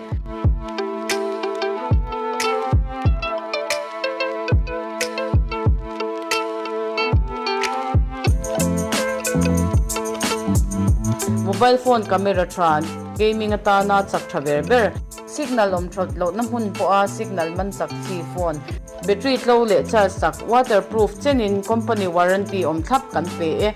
Mobile phone camera tha, gaming atana chak tha ber ber. Signal awm that lohna hmun pawha signal man chak chi phone, battery tlo leh charge sak, waterproof chenin company warranty awm thlap kan pe e.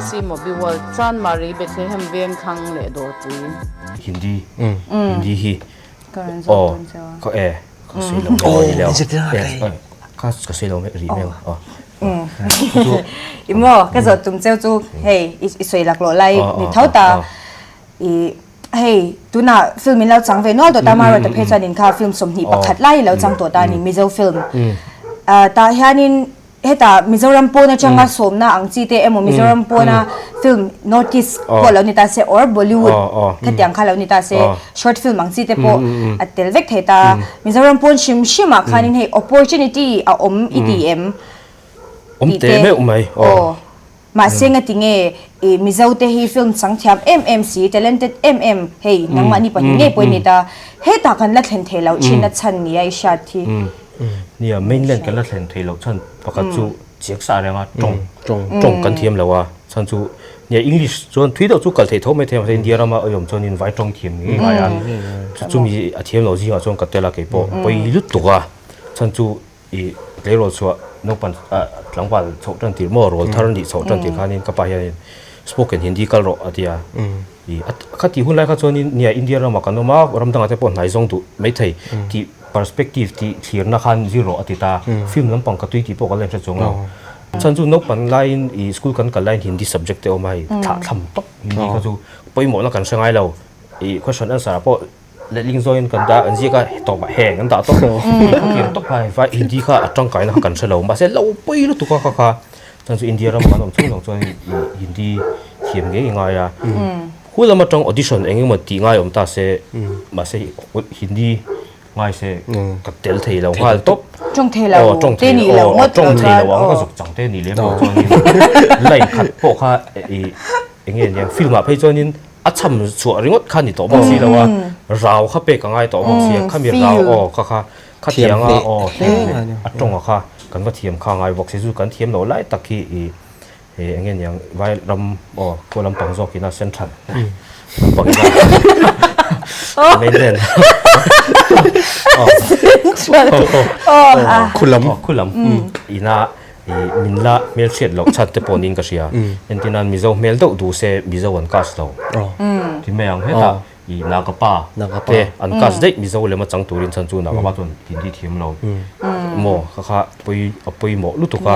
RC Mobi World, Chanmari, Bethlehem veng thlang leh Dawrpui. Hindi Hindi hi aw ka e ka sawi lo mai ni leo ka ka sawi lo mai ri mai aw I maw ka zawh tum cheu chu hei i sawi laklawh lai ni tho ta i Hei, tunah film in lo chang ve nual tawh ta, Maruata phei chuan in kha film 21 lai i lo chang tawh ta a ni, Mizo film. Tah hianin hetah Mizoram pawn atanga sawmna ang chi te emaw Mizoram pawna film North East pawh lo ni ta se or Bollywood khatiang kha lo ni ta se short film ang chi te pawh a tel vek thei ta. Mizoram pawn hrim hrimah khanin hei opportunity a awm i ti em? Awm teh meuh mai, aw. Mahse ngati nge i Mizo te hi film chang thiam em em si, talented em em, hei nangmahni pahnih ngei pawh i ni ta, hetah kan la thlen thei loh thin a chhan nia i hriat hi. Nia, mainland kan la thlen thei loh chhan pakhat chu chiang sa renga tawng, tawng kan thiam lo a, chhan chu nia English chuan thui deuh chu kal theih tho mai thei a, mahse India rama a awm chuanin vai tawng thiam ngei ngai a, chumi a thiam loh zingah chuan ka tel a keipawh pawi lutuk a, chhan chu I tleirawl chhuah naupang tlangval chhoh tan tir maw rawl thar nih chhoh tan tir khanin ka pa hianin spoken Hindi kal rawh a ti a. I khati hun lai kha chuanin nia India ramah kan awm a, ram dangah te pawh hnai zawng duh maithei tih perspective tih thlirna khan zir rawh a ti ta. Film lampang ka tui tih pawh ka la inhre chuang lo. Chhan chu naupang laiin i school kan kal laiin Hindi subject te awm a hei thlah thlam tawp Hindi kha chu pawimawhna kan hre ngai lo. I question answer ah pawh Letling zawngin kan dah an ziak a tawpah heng an dah tawp ka kiam tawp a hei Hindi kha a tangkaina kha kan hre lo mahse lo pawi lutuk a kha kha chuan chu India ram kan awm chhung zawng chuan Hindi thiam ngei ngai a hu lam atang audition eng emaw tih ngai awm ta se mahse Hindi ngai se ka tel thei lo nghal tawp tawng thei lo te nih lo ngawt tawng thei lo ang ka zuk chang te nih lem lo chuan line khat pawh kha i. Eng nge nia film ah phei chuanin a cham chhuah ringawt kha ni tawh bawk si lo a, rau kha pek a ngai tawh bawk si a, khami rau aw kha kha kha thiang a aw a tawng a kha kan va thiam kha ngai bawk si chu kan thiam loh lai tak hi i eng nge niang vai ram aw khaw lampang zawk ina central lampang ina mainland aw khulam khulam ina Ih min la hmelhriat loh chhan te pawh niin ka hria. Entir nan Mizo hmel deuh duh se Mizo an cast lo. Ti mai ang hetah ih Nagapa te an cast daih Mizo lema chang turin chhan chu Nagapa chuan Hindi thiam lo maw kha kha pawi a pawimawh lutuk a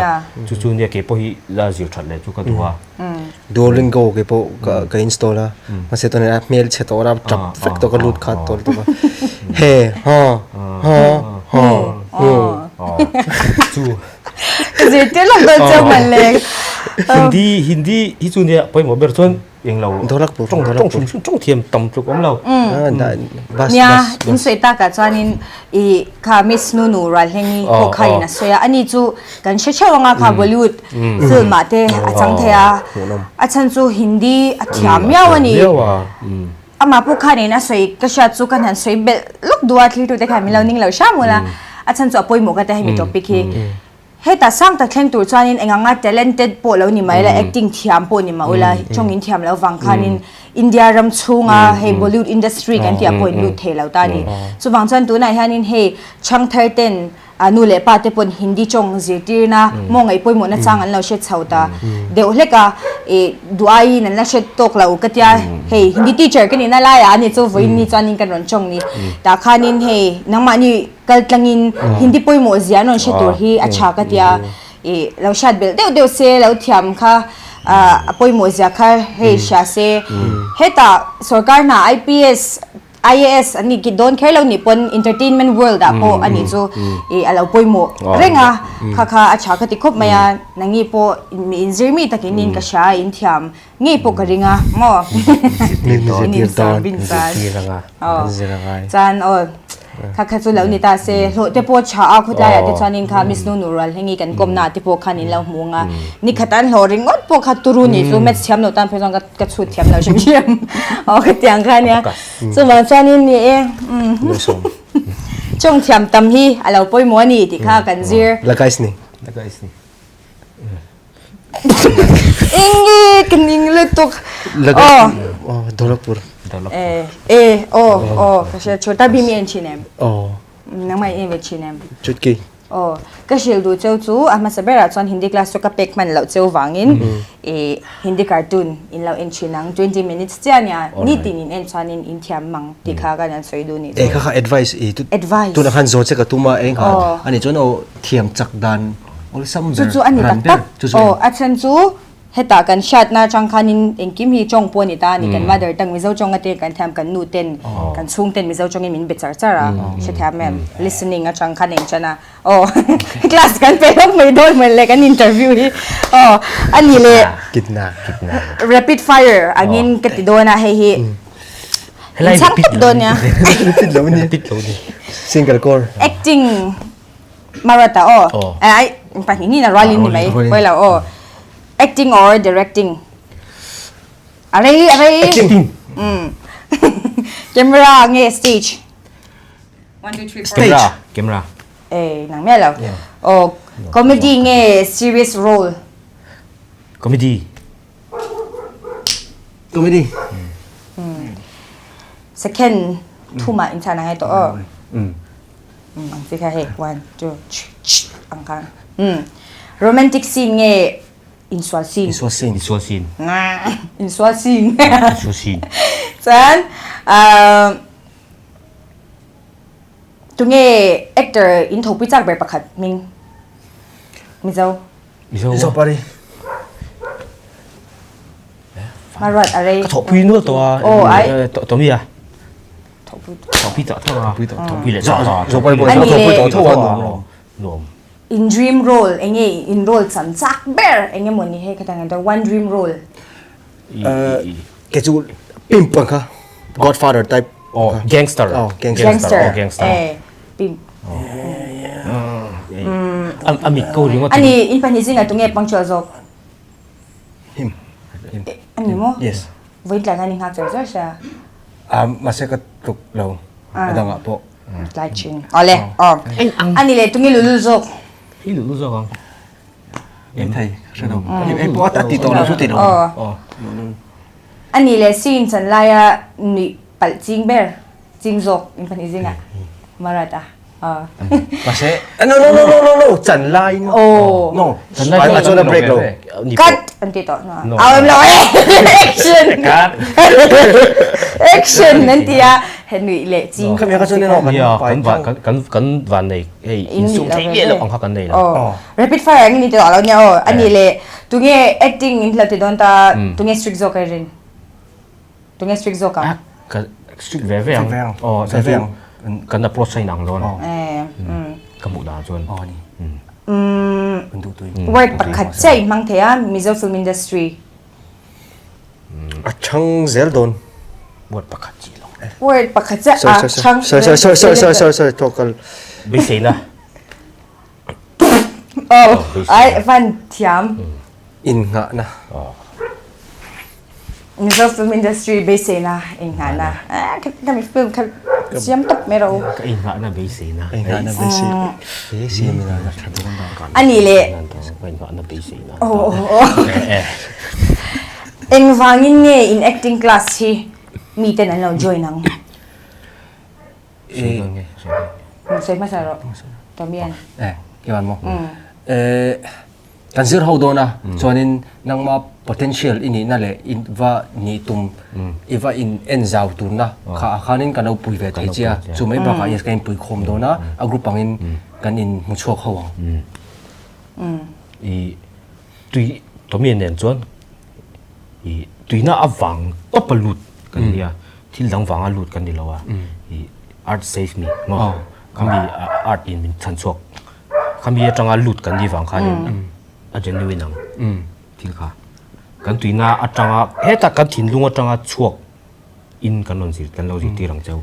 chu chu nia kei pawh hi la zir that leh chu ka duh a. Duolingo kei pawh ka install a mahse tunah hmel chhe tawh a tap vek tawh ka lut khat tawh lutuk a he ha ha ha hu. Chu Ka zirtir lawk dawn chiang man le. Hindi Hindi hi chu nia pawimawh ber chuan englo Dholakpur tawng tawng hrim hrim tawng thiam tam tluk awm lo. Bas Nia in sawi takah chuanin i kha Miss Nunu Ralhlengi pawh kha in a sawi a, ani chu kan hre theuh anga kha Bollywood film ah te a chang thei a, a chhan chu Hindi a thiam miau a ni. Amah pawh khan in a sawi ka hriat chu ka han sawi belh lawk duh a, thiltu te khan min lo ning lo hram ula, a chhan chu a pawimawh ka ti a hemi topic hi. Hetah sang tak thleng tur chuanin eng anga talented pawh lo ni mai la, acting thiam pawh ni mah ula, tawng in thiam loh vang khanin India ram chhunga hei Bollywood industry kan tih ah pawh in lut thei lo ta a ni. Chuvang chuan tunah hianin hei chhangthar ten A nu leh pa te pawn Hindi tawng zirtirna maw ngaih pawimawhna chang an lo hre chho ta deuh hlek a, ih duh aiin an la hre tawk lo ka tia hei Hindi teacher ka nihna laiah a ni chu vawiin ni chuanin kan rawn tawng ni. Tah khanin hei nangmahni kal tlangin Hindi pawimawh zia an rawn hre tur hi a tha ka tia ih lo hriat belh deuh deuh se lo thiam kha a pawimawh zia kha hei hria se. Hetah sorkar hna IPS IAS an nih kit dawn kher lo nih pawn entertainment world ah pawh a nih chu ih a lo pawimawh reng a, kha kha a tha ka ti khawp mai a, nangni pawh mi inzir mi takin in ka hria a, in thiam ngei pawh ka ring a maw in insawr bin chuan aw chuan aw kha kha chu lo ni ta se hlawh te pawh tha a khawtlai ah te chuanin kha Miss Nunu rual hlengi kan kawmna ah te pawh khan in lo hmu ang a, nikhat an hlawh ringawt pawh kha turu nih chu maths thiam lo tan phei chuan ka ka chhut thiam lo hrim hrim aw ka tiang kha nia chuvang chuanin ni e chawng thiam tam hi a lo pawimawh a ni tih kha kan zir Lagais ni Lagais ni Ingi ka ning lutuk Lagais oh Dholakpur e e oh oh ka hria chhota bhim i en thin em oh nangmah i en ve thin em chutki Aw, ka hrilh duh cheu chu a hmasa berah chuan Hindi class chu ka pek hman loh cheu vangin ih Hindi cartoon in lo en thin ang, 20 minutes chiah nia, nitin in en chuanin in thiam mang tih kha kan han sawi duh nih chu. Eh kha kha advice ih tu Advice. tunah khan zawh che ka tum a eng kha ani chuan aw thiam chak dan awlsam Chu ber chu a ni ran tak tak, ber chu chu aw a chhan chu Hetah kan hriatna atang khanin engkim hi tawng pawh a ni ta a ni. Kan mother tongue Mizo tawng ate kan thiam, kan nu ten, kan chhung ten Mizo tawngin min be char char a, hrethiam em? Listening atang khan eng chen a, aw class kan pe hlawk mai dawn hmel le kan interview hi aw a ni le. Kitna. Rapid fire angin ka ti dawn a hei hi in chhang tawp dawn nia. Repeat lo ni. Repeat lo ni. Single core. Acting. Marata aw. Aw. Ai pahnih ni na rualin ni mai. Rualin. Pawilo aw. Acting or directing? A rei a rei. Acting. Camera nge stage? 1 2 3 4. Stage. Camera. Camera. Eh nang me lo. Aw comedy nge serious role? Comedy. Comedy. Second thuma in chan angai to aw. Ang chi kha hei 1 2 3 ang kha. Romantic scene nge insual scene? Insual scene. Insual scene. Insual scene. Insual scene. Chuan tunge actor in thopui chak ber pakhat hming? Mizo. Mizo. Mizo pari. Maruat a rei. Ka thawhpui nual tawh a. Aw ai. Tommy a. Thawhpui. Thawhpui tawh tho a. Thawhpui tawh thawhpui leh tawh a. Zawpari pawh Ani thawhpui le. tawh tho a nuam. Nuam. In dream role enge in role chan chak ber enge maw ni hei khatang an one dream role. Kei chu pimp ang kha. Godfather type. Oh gangster. Oh gangster. Gangster. Oh gangster. Eh pimp. A mit ko ringawt. Ani in pahnih zingah tunge punctual zawk? Him. A ni maw? Yes. Vawiin tlai khan i nghak char char sia. A mahse ka tluk lo a dangah pawh. Tlai thin. Awle aw. A ni leh tunge lulul zawk? I lulul zawk ang. Em thei hre lo. Ei pawh a ti tawh lo chu ti lo. Aw. A ni leh scene chan laia nuih palh ching ber. Ching zawk in pahnih zingah Marat a. Mahse no no no no no no chan lai in. Oh. No. Chan lai a chuan a break lo. Cut an ti tawh. No. Au em lo e. Action. Cut. Action an ti a. He nui leh ching. Khami ka chuan no kan kan kan kan kan van nei hei in sum thei miah lo ang kha kan nei lo. Oh. Rapid fire ang ni ti tawh lo nia aw. Ani leh tunge acting in hlo ti dawn ta tunge strict zawk ai rin. Tunge strict zawk ang? Ka strict ve ve ang. Aw, ve ve ang. Kan approach a inang dawn. Ka hmuh dan chuan. Aw ni. Kan duh tui. Word pakhat chiah in hmang thei a, Mizo film industry. A chhang zel dawn. Word pakhat chiah lo. Word pakhat chiah a chhang. Sorry sorry sorry sorry sorry sorry sorry thawk kal. Beiseina. Aw, ai van thiam. Innghahna. Mizo film industry beiseina innghahna. Ah, ka mi film kha siam tawp mai ro. Ka innghahna beiseina. Innghahna beiseina. Beiseina min a tha dawn da. Ani le. Ka innghahna beiseina. Oh, oh, oh. Engvangin nge in acting class hi miten an lo join ang? Sawi hmasa rawh. Tomian. Eh, keman maw? Eh, kan zir ho dawn a, chuanin nangma potential i nihna leh i va nih tum, i va in en zau turna kha ah khanin kan lo pui ve thei che a, chu mai bakah yes kan inpui khawm dawn a, a group angin kan in hmu chhuak ho ang. I tui Tomian nen chuan i tuina avang tawp a lut kan nia. Thil dang vanga lut kan ni lo a, i art save me maw khami art in min chhan chhuak khami atanga lut kan ni vang khanin a genuine ang thil kha kan tuina atanga heta kan thinlung atanga chhuak in kan rawn zir kan lo zirtir ang cheu.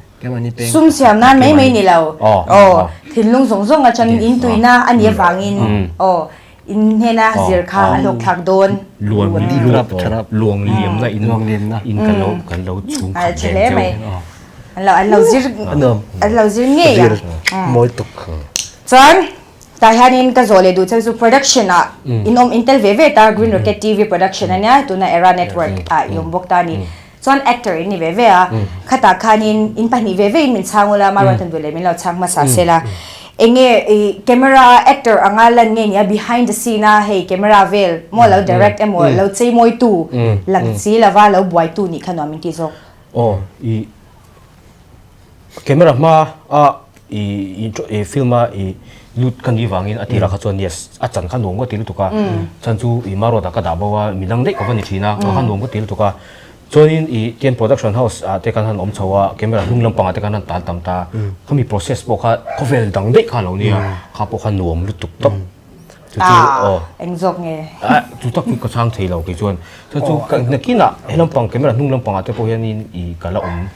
Sum siam nan mai mai ni lo aw thinlung zawng zawng atangin in tuina a nih avangin aw In hnena zir kha a hlawk thlak dawn. Luan luang liamna in in kan lo kan lo chhung khat hle mai. An lo an lo zir an lo zir ngei a. Mawi tuk. Chuan tah hianin ka zawh leh duh cheu chu production ah in awm in tel ve ve ta Green Rocket TV production ania tuna Era Network ah i awm bawk ta a ni. Chuan actor in ni ve ve a, khatah khanin in pahnih ve ve in min chhang ula, Maruat an duh leh min lo chhang hmasa sela. Enge i camera actor anga lan nge nia behind the scene a hei camera vel maw lo direct emaw lo cheimawi tu lang si lova lo buai tu nih kha nuam in ti zawk. Aw i camera hma a i i film a i lut ka nih vangin a tirah kha chuan yes a chan kha nuam ka ti lutuk a chan chu i Maruat ah ka dah bo a midang daih ka va ni thin a kha nuam ka ti lutuk a chuanin i tian production house ah te khan han awm chho a camera hnung lampang ah te khan han tal tam ta khami process pawh kha khawvel dang daih kha a lo nia kha pawh kha nuam lutuk tawp chu chu aw eng zawk nge chu tak chu ka chhang thei lo kei chuan chu chu nakinah he lampang camera hnung lampang ah te pawh hianin i ka la awm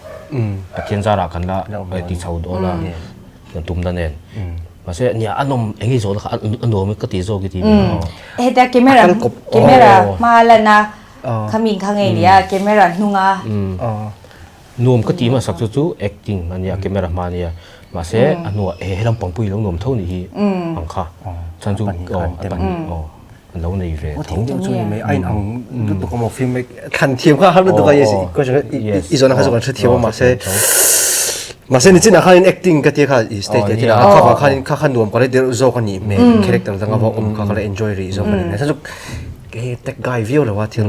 Pathian zarah kan la ti chho dawn a kan tumna nen mahse nia a nawm eng nge zawhna kha a nuam ka ti zawk i ti heta camera camera hma lana khami kha ngei nia camera hnunga Nuam ka tih hmasak chu chu acting a nia, camera hma a nia. Mahse a hnuah he lampang pui lo nuam tho nih hi ang kha. Chuan chu aw a pahnih aw an lo nei ve tho. Thing deuh chu ni mai a in ang lutuk a maw film thlan thiam kha har lutuk a yes i zawhna kha chu kan hrethiam a mahse mahse nichinah khanin acting ka tia kha i stage leh thil ah kha vang khanin kha kha nuam ka la deuh zawk a nih hmel character danga va awm kha ka la enjoy rih zawk a ni hmel. Chuan chu Hei tech guy viau lo a thil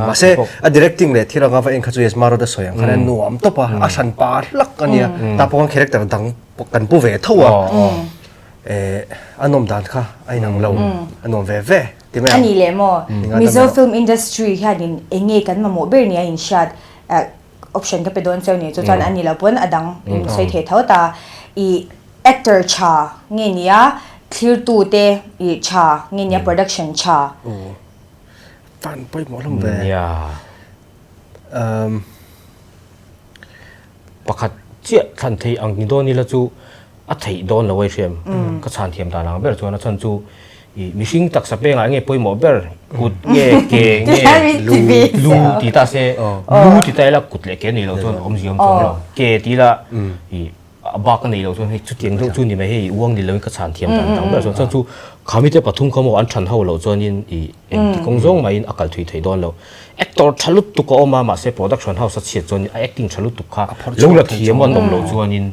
mahse a directing leh thil anga va en kha chu yes Maruta sawi ang khan a nuam tawp a a hran pa hlak a nia tah pawh khan character dang kan pu ve tho a eh a nawm dan kha a inang lo a nuam ve ve ti mai ang. A ni leh maw Mizo film industry hianin eng nge kan mamawh ber nia in hriat option ka pe dawn cheu ni chu chuan a ni lo pawn a dang in sawi thei tho ta i Actor tha nge nia thlirtu te i tha nge nia production tha. Aw van pawimawh hlawm ve. Nia. Um. Pakhat chiah thlan theih ang ni dawn ila chu a theih dawn lo a i hriam. Ka chhan thiam dan ang ber chuan a chhan chu. I mihring taksa pengah enge pawimawh ber kut nge ke nge lu lu ti ta se lu ti ta ila kut leh ke nei loh chuan awmzia awm chuang lo ke ti ila i a bak a nei loh chuan hei chutiang deuh chu ni mai hei uang ni loin ka chhan thiam dan dang ber chuan chuan chu khami te pathum kha maw an than ho loh chuanin i engti kawng zawng mahin a kal thui thei dawn lo actor tha lutuk a awm a mahse production house a chhiat chuan a acting tha lutuk kha lo la thiam an awm loh chuanin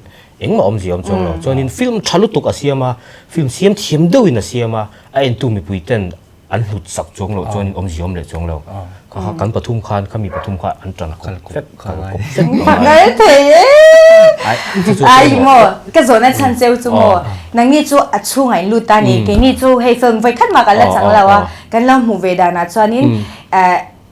Engmah awmzia awm chuang lo. Chuanin film tha lutuk a siam a, film siam thiam deuhin a siam a, a entu mipui ten an hlut sak chuang loh chuanin awmzia awm leh chuang lo. Kha kha kan pathum khan khami pathum kha an tan kawp vek, kal kawp vek a ngai. Ngai thei e! Ai maw, ka zawhna chhan cheu chu maw, nangni chu a chhungah in lut ta ni, keini chu hei film vawikhat mah kan la chang lo a, kan lo hmuh ve danah chuanin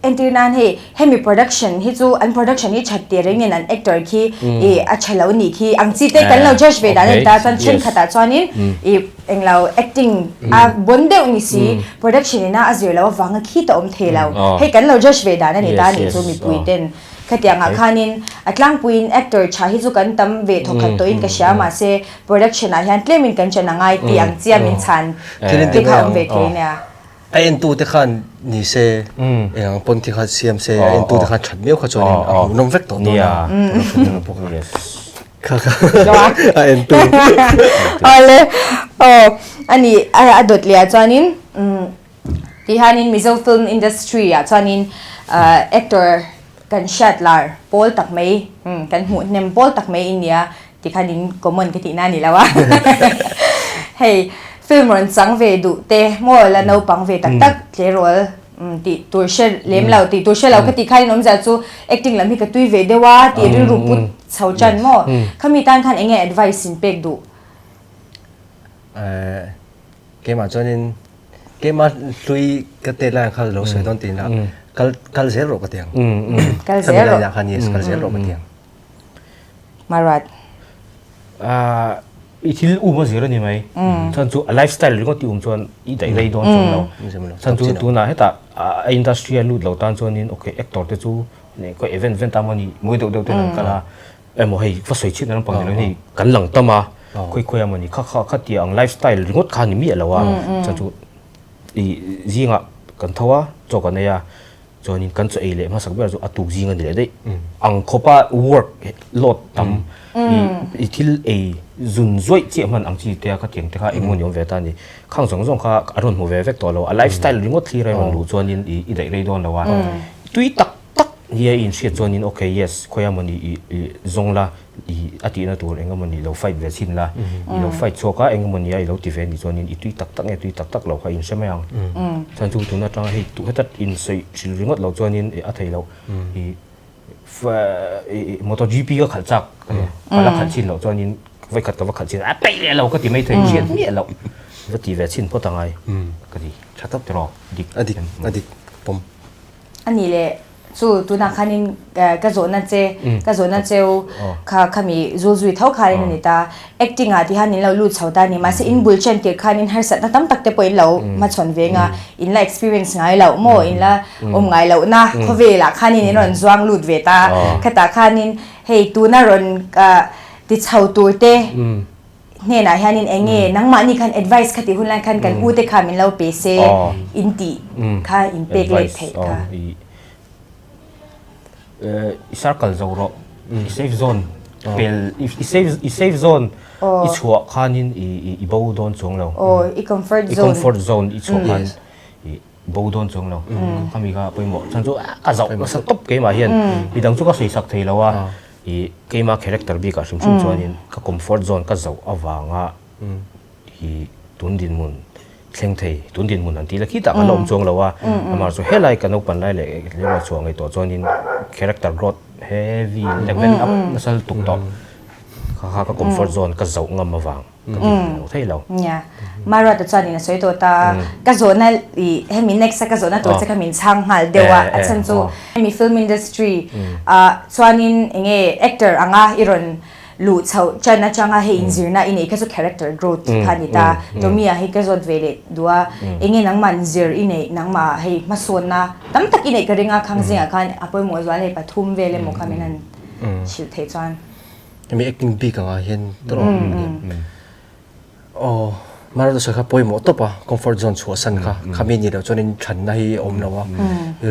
Entir nan hei hemi production hi chu an production hi that teh reng in an actor khi ih a tha lo nih khi ang chi te kan lo judge ve dan a ni ta chuan thenkhat ah chuanin ih englo acting a bon deuh ni si production ina a zir loh avanga khi ta awm thei lo hei kan lo judge ve dan a ni ta nih chu mipui ten khatiang ah khanin a tlangpuiin actor tha hi chu kan tam ve thawkhat tawhin ka hria mahse production ah hian tlemin kan chan a ngai tih ang chiah min chhan te kha awm ve thei nia. A entute khan ni se, eng ang pawn thil kha siam se, a entute khan that miau kha chuanin a hmuhnawm vek tawh dawn a. Kha kha a entu. Awle aw ani a dawt leh ah chuanin tihianin Mizo film industry ah chuanin actor kan hriat lar pawl tak mai kan hmuh hnem pawl tak mai i nia Tikhan in common ka tihna a ni lo a. Hei film rawn chang ve duh te maw la naupang ve tak tak tleirawl tih tur hre lem lo tih tur hre lo ka tih khan in awmzia chu acting lam hi ka tui ve deuh a tih rilru put chho tan maw. Khami tan khan enge advice in pek duh? Keimah chuanin keimah hlui ka tet lai ang kha lo sawi dawn tih ila kal kal zel rawh ka ti ang. Kal zel rawh. Khami line ah khan yes kal zel rawh ka ti ang. Maruat. I thil um a zir a ni mai. Chuan chu a lifestyle ringawt i um chuan i daih rei dawn chuang lo. Chuan chu tunah hetah a industry a lut lo tan chuanin okay actor te chu khawi event event a mawni mawi deuh deuh ten an kal a emaw hei va sawi chhiat na lampang ni lo in hei kan lang tam a khawi khawi a mawni kha kha khatia ang lifestyle ringawt kha a ni miah lo a chuan chu i zingah kan tho a chaw kan ei a Chuanin kan chaw ei leh hmasak ber chu a tuk zing a ni leh daih. Ang khawpa work load tam i thil ei zun zuaih chiah hman ang chi te a khatiang te kha engemaw ni awm ve ta a ni. Khang zawng zawng kha a rawn hmu ve vek tawh lo. A lifestyle ringawt thlir a rawn luh chuanin i daih rei dawn lo a. Tui tak tak nia i inhriat chuanin okay yes khawi emaw ni i zawng la i a tihna tur eng emaw ni lo fight ve chhin la, i lo fight chhuak a eng emaw nia i lo ti ve ni chuanin i tui tak tak nge tui tak tak lo kha i inhre mai ang. Chuan chu tun atanga hei tu heta insawi hrilh ringawt lo chuanin a thei loh i MotoGP ka khalh chak ka la khalh chin loh chuanin vawikhat ka va khalh chin a peih leh lo ka ti mai thei hriat miah loh va ti ve chhin phawt angai ka ti tha tawp tiraw dik a dik a dik pawm. A nih leh chu tunah khanin ka zawhna che ka zawhna cheu kha khami zul zui tho khanin a ni ta. Acting ah tihian in lo lut chho ta a ni. Mahse in bul chen tir khanin harsatna tam tak te pawh in lo hmachhawn ve nga in la experience ngai loh maw in la awm ngai loh na khawvelah khanin in rawn zuang lut ve ta. Khatah khanin hei tuna rawn ti chho tur te Hnenah hianin eng nge nangmahni khan advice kha tih hun lai khan kan u te kha min lo pe se in tih kha in pek let theih kha. I circle zo rawh i safe zone pel i safe i safe zone i chhuah khanin i bo dawn chuang lo. I comfort zone. I comfort zone i chhuah khan i bo dawn chuang lo. Khami kha pawimawh chuan chu ka zauh nasa tawp keimah hian midang chu ka sawi sak thei lo a. I keima character bikah hrim hrim chuanin ka comfort zone ka zoh avanga i tun dinhmun thleng thei, tun dinhmun an tih la khitah kan la awm chuang lo a, amah chu helai ka naupan lai leh rilru chhuah ngei tawh chuanin character growth heavy level up nasa lutuk tawh kha kha ka comfort zone ka zoh ngam avang. Ka ti lo thei lo. Nia. Maruata chuan in a sawi tawh ta. Ka zawhna i hemi next a ka zawhna tur che kha min chhang nghal deuh a. A chhan chu hemi film industry ah chuanin enge actor anga i rawn luh chhoh chan atanga hei inzirna i neih kha chu character growth kha a ni ta. Tommy-a hi ka zawt ve leh duh a. Enge nangmah zir i neih nangmah hei hmasawnna tam tak i neih ka ring a khang zingah khan a pawimawh zual hei pathum vel emaw kha min han hrilh theih chuan. Hemi acting bik angah hian tawrh a ni. Aw. Mara sawi kha pawimawh tawp a, comfort zone chhuahsan kha, khami ni loh chuanin thanna hi a awm lo a,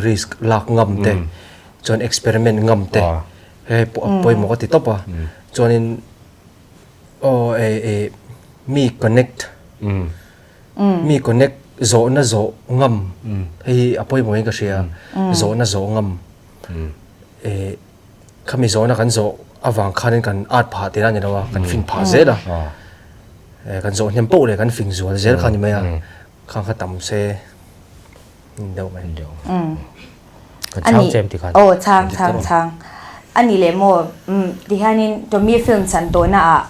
risk lak ngam te, chuan experiment ngam te, hei pawh a pawimawh ka ti tawp a, chuanin aw eh eh mi connect, mi connect zawhna zawh ngam hei hi a pawimawhin ka hria, zawhna zawh ngam eh. Khami zawhna kan zawh avang khanin kan at phah tihna a ni lo a, kan fin phah zel a. Kan zawh hnem poh leh kan fing zual zel kha a ni mai a, khang kha tam se ni deuh mai. Kan chhang chem ti khan. Aw chhang chhang chhang. A ni leh maw tihianin Tommy film chan tawhna ah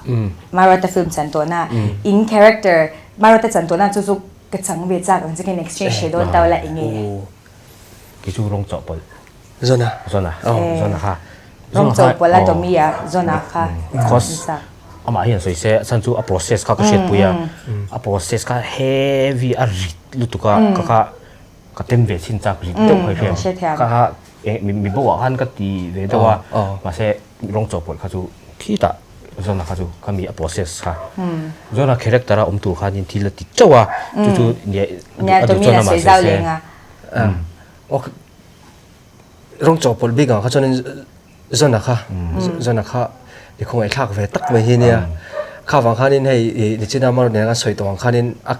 Maruata film chan tawhna in character Maruata chan tawhna chu chu ka chang ve chak ang che khin exchange thei dawn ta ula enge. Kei chu rawng chawhpawlh. Zona. Zona. Zona kha. Rawng chawhpawlh a Tommy a Zona kha. Cause amah hian sawi se chhan chu a process kha ka hriatpui a. A process kha heavy a rit lutuk a ka kha ka tem ve chhin chak rit deuh kha i hria. Ka kha mi bo ah khan ka ti ve deuh a mahse rawng chawhpawlh kha chu khitah Zona kha chu kha mi a process kha. Zona character a awm tur khanin thil a ti teuh a chu chu a duh chuan amah sawi se. Rawng chawhpawlh bik ang kha chuanin Zona kha Zona kha i khawngaihthlak ve tak mai hi nia. Kha vang khanin hei i nichina Marut nen a sawi tawh ang khanin a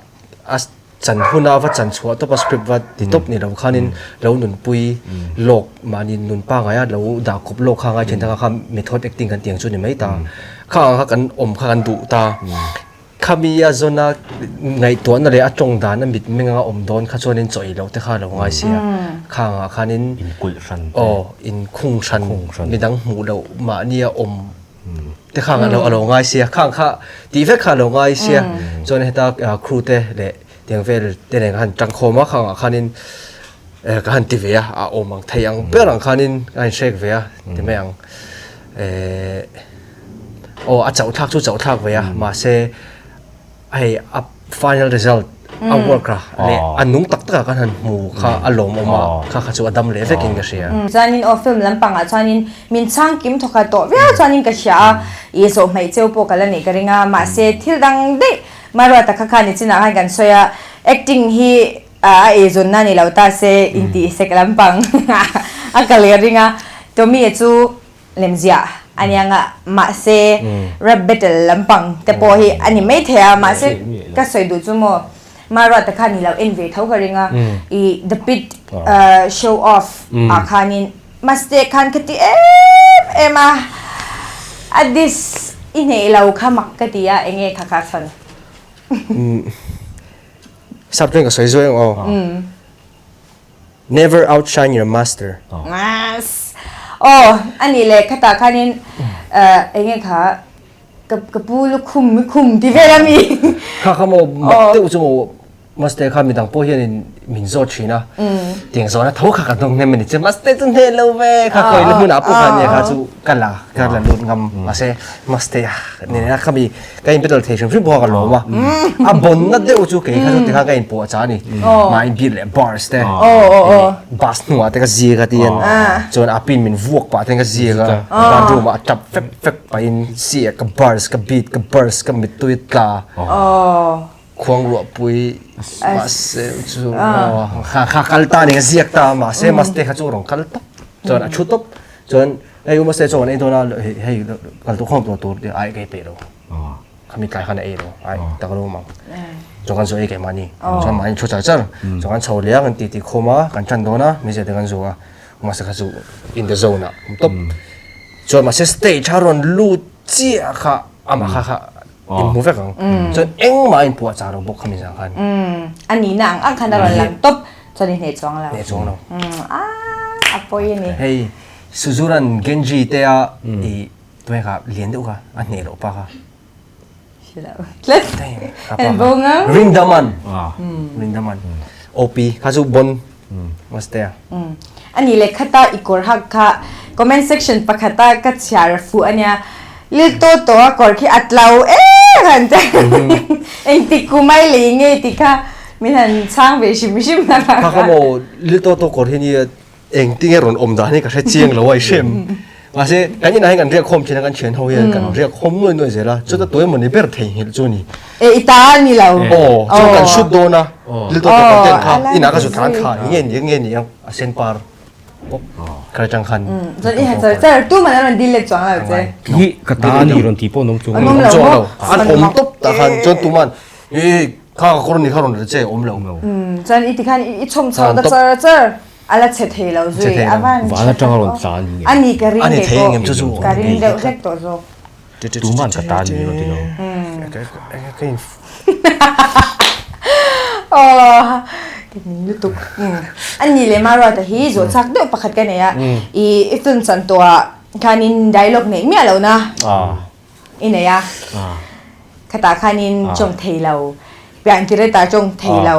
a chan huna va chan chhuah tawp a script va ti tawp ni lo khanin lo nunpui lawk mahni nun pangaia lo dah kawp lawk kha ngai thin ta kha method acting kan tih ang chu ni mai ta. Kha ang kha kan awm kha kan duh ta. Khami a zawna ngaihtuahna leh a tawng dan a mitmeng anga awm dawn kha chuanin chaw ei loh te kha a lo ngai si a. Khangah khanin Inkulh hran te. Aw, inkhung hran, midang hmuh loh mahnia awm te khang a lo ngai si a. Khang kha tih vek kha a lo ngai si a. Chuan heta crew te leh tiang vel te nen khan tangkhawm a, khangah khanin ka han ti ve a, a awm ang thei ang ber ang khanin ka inhrek ve a ti mai ang. Aw a chauh thlak chu chauh thlak ve a mahse hei a final result a work a leh a nung tak tak a kan han hmu kha a lawmawm a kha kha chu a dam leh vekin ka hria. Chuanin aw film lampangah chuanin min chhang kim thawkhat tawh viau chuanin ka hria a, i zawh hmaih cheu pawh ka la neih ka ring a, mahse thil dang daih Maruata kha khan nichinah khan kan sawi a, acting hi a eizawnna ni lo ta se intihsek lampang a kal ka ring a, Tommy-a chu Lemziah a nia nga mahse rap battle lampang te pawh hi a ni mai thei a mahse ka sawi duh chu maw Maruat te khan i lo en ve tho ka ring a i the pit show off ah khanin maste khan ka ti em em a a diss i hneih lo kha mak ka ti a enge kha kha chhan. Sap tawng ka sawi zuai ang aw. Never outshine your master. Yes. Aw, a nih leh khatah khanin eng nge kha ka ka pu lukhum khum ti vel a mi. Kha kha maw mak deuh chu maw master kha midang pawh hianin min zawt thin a. Tiang zawhna tho kha ka dawng hnem a ni che master chu hneh lo ve kha khawi la hmunah pawh khan nia kha chu ka la ka la lut ngam mahse master nena kha mi Ka in battle thei hrim hrim pawh a ka lawm a. A bawnna deuh chu kei kha chu tikhan ka inpawh a cha a ni. Mah in beat leh bars te bus hnuah te ka ziak a tian chuan a pin min vuak pah ten ka ziak a. Bathroom ah a tap fek fek pahin si a ka bars ka beat ka bars ka mittui tla khuang ruahpui mahse chu kha kha kal ta a ni ka ziak ta a mahse maste kha chu a rawn kal tawp chuan a thu tawp chuan Hei u Mose chuan ei dawn a hei kal duh khawm tawh tur tih ai ka ei peih lo. Khami tlai khan a ei lo ai tak lo mang. Chuan kan zu ei keimah ni. Chuan mahni thu char char. Chuan kan chho leh a kan titi khawm a kan tan dawn a mizia te kan zu a. U Mose kha chu in the zone ah awm tawp. Chuan mahse stage a rawn lut chiah kha amah kha kha in hmu vek ang. Chuan engmah a inpuah chah lo bawk khami zan khan. A nihna ang ang khan a rawn lang tawp. Chuan i hneh chuang lo. Hneh chuang lo. A pawi a ni. Hei Suzuran Genji te a i tunge kha lian deuh kha a hneh loh pa kha. Hre lo tlat. An bo ngam. Rindaman. Rindaman. OP kha chu bon Mastea. Ani leh khata i kawr hak kha comment section pakhata ka chhiar fuh ania. Lil to to a kawr khi a tlo em han che. Engtik kumai lei nge tih kha min han chhang ve hrim hrim na kha. Kha kha maw Lil to to kawr hi nia Engtinge rawn awm dan hi ka hre chiang lo a i hrem. Mahse kan inah hian kan riak khawm thin a, kan thian ho hian kan riak khawm nuai nuai zel a, chuta tuai mawni ber theihnghilh chu a ni. E i ta a ni lo. Aw, chuan kan shoot dawn a, lil tawk tawk kan ten kha inah ka zut tlan kha, eng nge ni eng nge ni ang a sen par bawk kar atang khan. Chuan i ha char char tu man a rawn dil let chuang lo che. Hi ka ta a ni rawn tih pawh an awm chuang lo. An awm lo, an awm tawp tah khan chuan tuman e kha ka kawr ni kha rawn ri che awm lo. Chuan i tikhan i chhawm chho ta char char. A la chhe thei lo zui, a van Van atanga rawn tla a ni ngem? A ni ka ring kei pawh, ka ring deuh hlek tawh zawk. Tuman ka ta ni rawn ti lo. Aw, ka ning lutuk. A ni leh Maruata hi zawh chak deuh pakhat ka nei a, i film chan tawhah khanin dialogue neih miah lohna. I nei a, khatah khanin tawng thei lo, pian tireta tawng thei lo,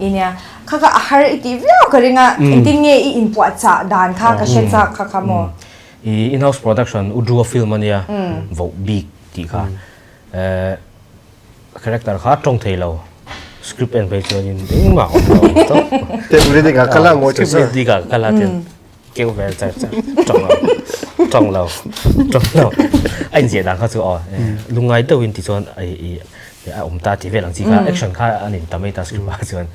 i nia. Kha kha a har i tih viau ka ring a, engtin nge i inpuahchah dan kha ka hre chak kha kha maw? I in-house production u Drew-a film a nia, voh bik tih kha. Character kha tawng thei lo, script en phei chuanin engmah a awm lo tawp. Script reading ah kal a ngawi Script reading ah kal a tin. Keu vel char char tawng lo tawng lo tawng lo a inziah dan kha chu aw lungngai deuhin ti chuan i i a awm ta tih vel ang chi kha action kha a nin ta mai ta script ah chuan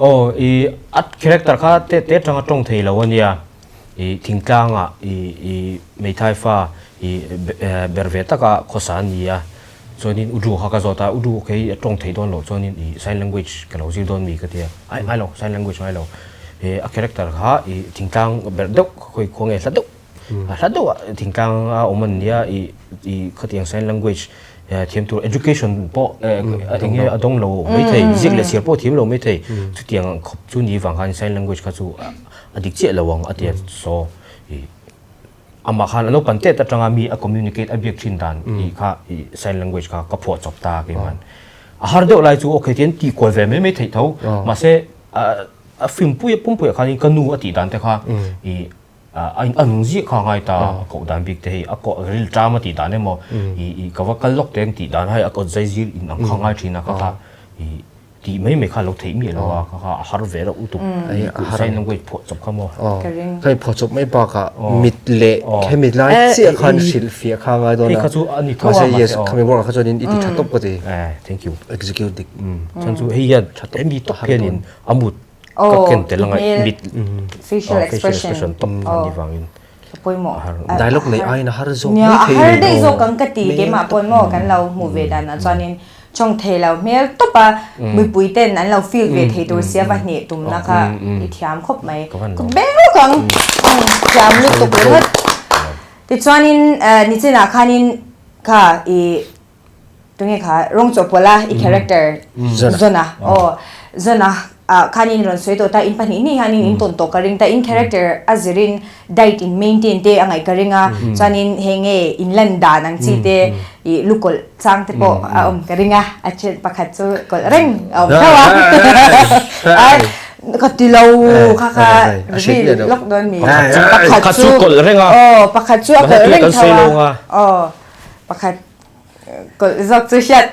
aw i a character kha te te atanga tawng thei lo ania i thingtlangah i i hmeithai fa i ber ve taka khawsa a ni a chuanin u Drew kha ka zawt a u Drew kei a tawng theih dawn loh chuanin i sign language ka lo zir dawn mi ka ti a ai ngai lo sign language ngai lo he a character kha i thingtlang berh deuh khawi khua nge hla deuh a hla deuh ah thingtlang a awm an nia i i khatiang sign language thiam tur education pawh eng nge a dawng lo mai thei ziak leh chhiar pawh thiam lo mai thei chutiang khawp chu ni vang khan sign language kha chu a dik chiah lo ang a ti a so i Amah khan a naupan tet atanga mi a communicate a biak thin dan tih kha i sign language kha ka phuah chawp ta keimah. A har deuh lai chu okay tian tih kual ve mai mai theih tho mahse a film pui pumpuiah khanin ka nu a tih dan te kha i a a nung ziah kha a ngai ta a koh dan bik te hei a koh ril ṭam a tih dan emaw i i ka va kal lawk teng tih dan hei a kawt zai zir in ang kha a ngai thin a kha kha i Tih mai mai kha lo theih miah lo a, kha kha a har ve reuh lutuk. Sign language phuah chawp kha maw? Ka ring. Hei phuah chawp mai bakah mit leh hemi lai chiah khan hrilh fiah kha a ngai dawn a. Hei kha chu a ni tho a mahse. Yes, khami work ah kha chuanin i ti tha tawp ka ti. Thank you. Execute dik. Chuan chu hei hian hemi tawp hianin a mut ka ken tel anga mit facial expression tawp a nih vangin. Ka pawimawh. Dialogue nei aiin a har zawk mai thei. Nia, a har daih zawk ang ka ti keimah pawn maw kan lo hmuh ve dan ah chuanin tawng thei lo hmel tawp a mipui ten an lo feel ve thei tur sia va hneh tumna kha i thiam khawp mai. Kut beng lawk ang thiam lutuk ringawt. Tichuanin nichinah khanin kha i Tunge kha rawng chawhpawlh a i character Zona aw Zona ah khanin rawn sawi tawh ta in pahnih hnih hianin in tawn tawh ka ring ta in character a zirin diet in maintain te a ngaih ka ring a chuanin hei nge in lan dan ang chi te ih lu kawlh chang te pawh a awm ka ring a a then pakhat chu kawlh reng a awm tho a ai ka ti lo kha kha reveal lawk dawn mi pakhat chu kawlh reng a aw pakhat chu a kawlh reng tho a aw pakhat Kawlh zawk chu hriat.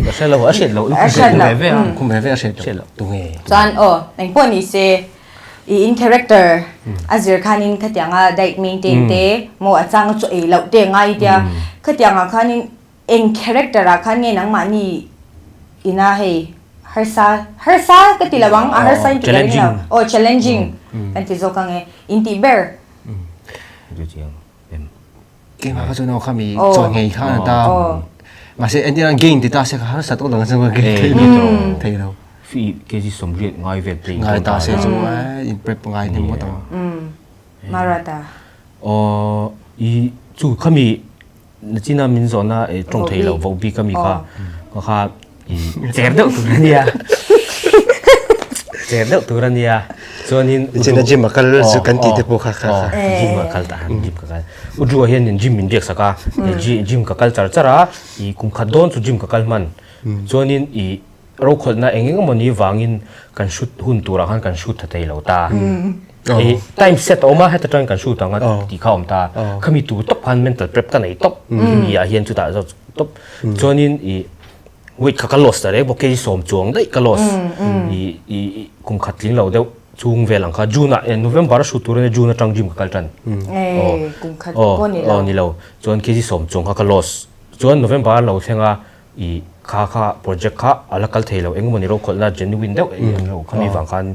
Ka hre lo, a hriat loh. A hriat loh. Khum ve ve a. Khum ve ve a hriat loh. Tunge? Chuan aw, engpawh ni se i in character a zir khanin khatianga diet maintain te maw a changa chaw ei loh te ngai tia khatiangah khanin eng character ah khan nge nangmahni ina hei harsa harsa ka ti lo ang a harsa in ti ka ring lo aw challenging kan ti zawk ang e in tih ber. Keimah kha chuan aw kha mi chaw nghei kha a ta. Mahse entir an gain ti ta se kha harsa tawk dang chuan gain thei lo thei lo. Fi kg 80 ngai vel te ngai ta se chu in prep ngai hnem ngawt ang. Marata. Aw i chu kha mi nachina min zawhna e tawng thei lo vo bik ami kha kha kha i cher deuh tur ania cher deuh tur ania chuanin China gym a kal chu kan tih te pawh kha kha kha. Gym a kal ta gym ka kal. U Drew-a hianin gym min biak sak a, gym ka kal char char a, i kum khat dawn chu gym ka kal hman. Chuanin i rokhawlhna eng eng emawni vangin kan shoot hun turah khan kan shoot tha thei lo ta. I time set a awm a, heta tangin kan shoot ang a tih kha a awm ta. Khami tur tawp khan mental prep ka nei tawp. Khimi ah hian chutah zawk tawp. Chuanin i weight kha ka loss ta reng bawk, kg 10 chuang daih ka loss. I i kum khat tling lo deuh. Chhung vel ang kha June ah November a shoot tur ania June atang gym ka kal tan. Aw kum khat pawh ni lo. Aw ni lo. Chuan kg sawm chung kha ka loss. Chuan November a lo thleng a i kha kha project kha a la kal thei lo engemaw ni rokhawlhna genuine deuh eng lo khami vang khan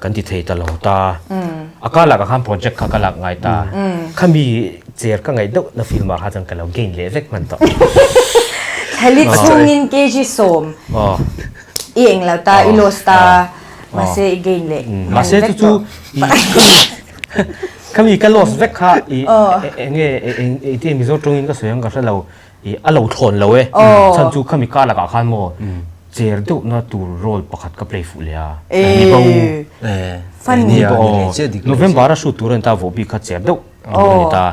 kan ti thei ta lo ta. A kar lakah khan project kha ka lak ngai ta. Khami cher ka ngaih deuh na film ah kha chuan ka lo gain leh vek hman tawh. Thlali chhungin kg sawm i eng lo ta i loss ta. Mahse i gain leh Mahse chu chu khami ka loss vek kha i enge eng ti Mizo tawngin ka sawi ang ka hre lo i a lo thlawn lo e chhan chu khami ka lakah khan maw cher deuh na tur role pakhat ka play fuh leh a ni bo funny November a shoot tur a ni ta voh bik kha cher deuh tur a ni ta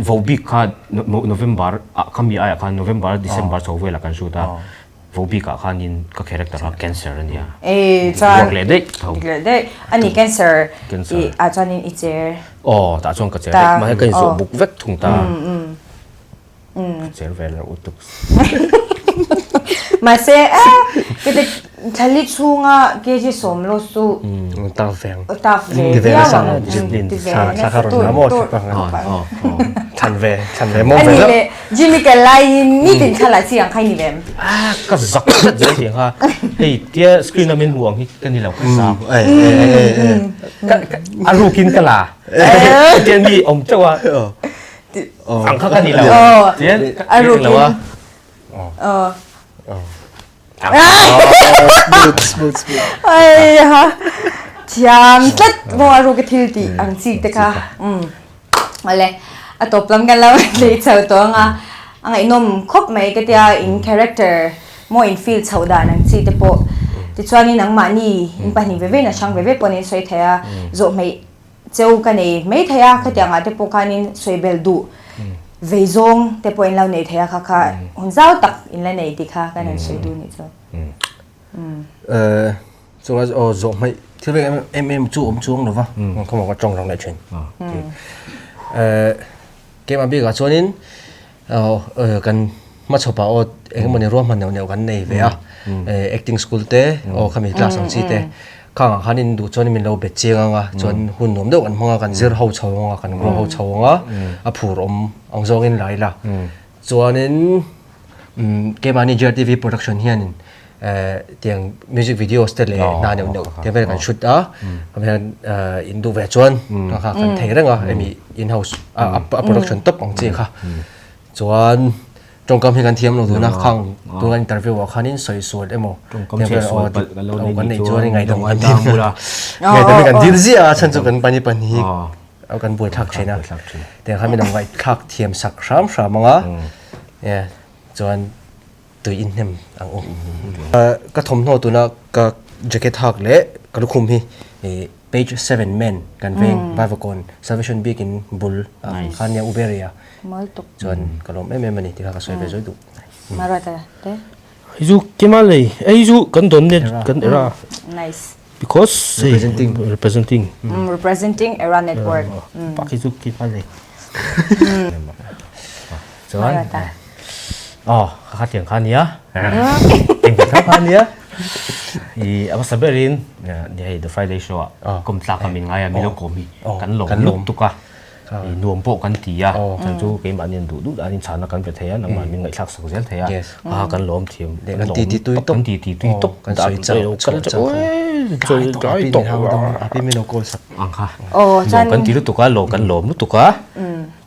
voh bik kha November ah khami aiah khan November December chho velah kan shoot a Vo bikah khanin ka character kha cancer a nia. Ee chuan Work leh daih tho. Dik leh daih. A ni cancer i ah chuanin i cher. Aw tah chuan ka cher daih. Mahse ka inzawh buk vek thung ta. Ka cher ve lo utuk. Mahse eh kete thlali chhunga kg sawm lo chu Taf ve ang. Taf ve viau ang. Ti ve nasa tur tur. Thlan ve thlan ve mawm ve lo. Ani leh Jimmy kal laiin nitin thla lah chi ang kha i ni ve em? Ah ka zak zet zel tih ang kha hei tia screen a min hmu ang hi ka ni lo ka zak. A rukin ka la tia mi awm teuh a ang kha ka ni lo tia a rukin lo a. Smooth smooth smooth. Ai ha thiam tlat maw a ruka thil tih ang chi te kha. Awle a tawp lam kan lo lei chho tawh ang a, a ngaihnawm khawp mai ka tia in character maw in feel chhoh dan ang chi te pawh tichuanin nangmahni in pahnih ve ve in a hrang ve ve pawhin in sawi thei a, zawh hmeih cheu ka nei mai thei a, khatiang ah te pawh khanin sawi bel duh vei zawng te pawh in lo nei thei a kha kha hun zau tak in la nei tih kha kan han sawi duh nih chu. Chunga aw zawh hmaih thil vek em em chu awm chuang lova khawmah ka tawng rang leh thin. Keimah bikah chuanin kan hmachhawpah aw engemawni ruahman neuh neuh kan nei ve a, acting school te aw khami class ang chi te khangah khan in duh chuan min lo bet chiang ang a, chuan hun nuam deuh kan hmang a, kan zir ho chho ang a, kan grow ho chho ang a, a phur awm ang zawngin la ila. Chuanin keimahni JRTV production hianin tiang music videos te leh hna neuh neuh te vel kan shoot a, khami hian in duh ve chuan kha kha kan thei reng a hemi in house a production tawp ang chi kha. Chuan tawngkam hi kan thiam lo dun a, khang tuna interview ah khanin sawi sual emaw Tawngkam chhe sual palh kan lo nei nih chuan ngaihdam kan dil ngaihdam hi kan dil ziah a chhan chu kan pani pahnih hi kan buaithlak thin a, tiang khan min lo ngaihthlak thiam sak hram hram ang a, chuan tui in hnem ang u. Ka thawmhnaw tuna ka jacket hak leh ka lukhum hi page seven men kan veng Vaivakawn Salvation Biakin bul ah khan nia Uberia chuan ka lawm em em a ni tih kha ka sawi ve zawi duh. Hei chu kima lei hei chu kan dawn net kan era because representing representing representing era network pak hi chu kima lei chuan Aw, ka kha tiang kha nia. Tiang kha kha nia. I a hmasa berin ni hei The Friday Show ah kawm tlak a min ngai a mi lo kawm hi kan lawm lut tuk a. I nuam pawh kan ti a. Chan chu keimahni an duh duh danin chhana kan pe thei a, nangmah min ngaihthlak sak zel thei a. Ha kan lawm thiam. Kan ti ti tui tawp. Kan ti ti tui tawp. Kan sawi chau chau chau. Tlai tawh. Api min lo call sak. Ang kha. Nuam kan ti lutuk a, lo kan lawm lutuk a.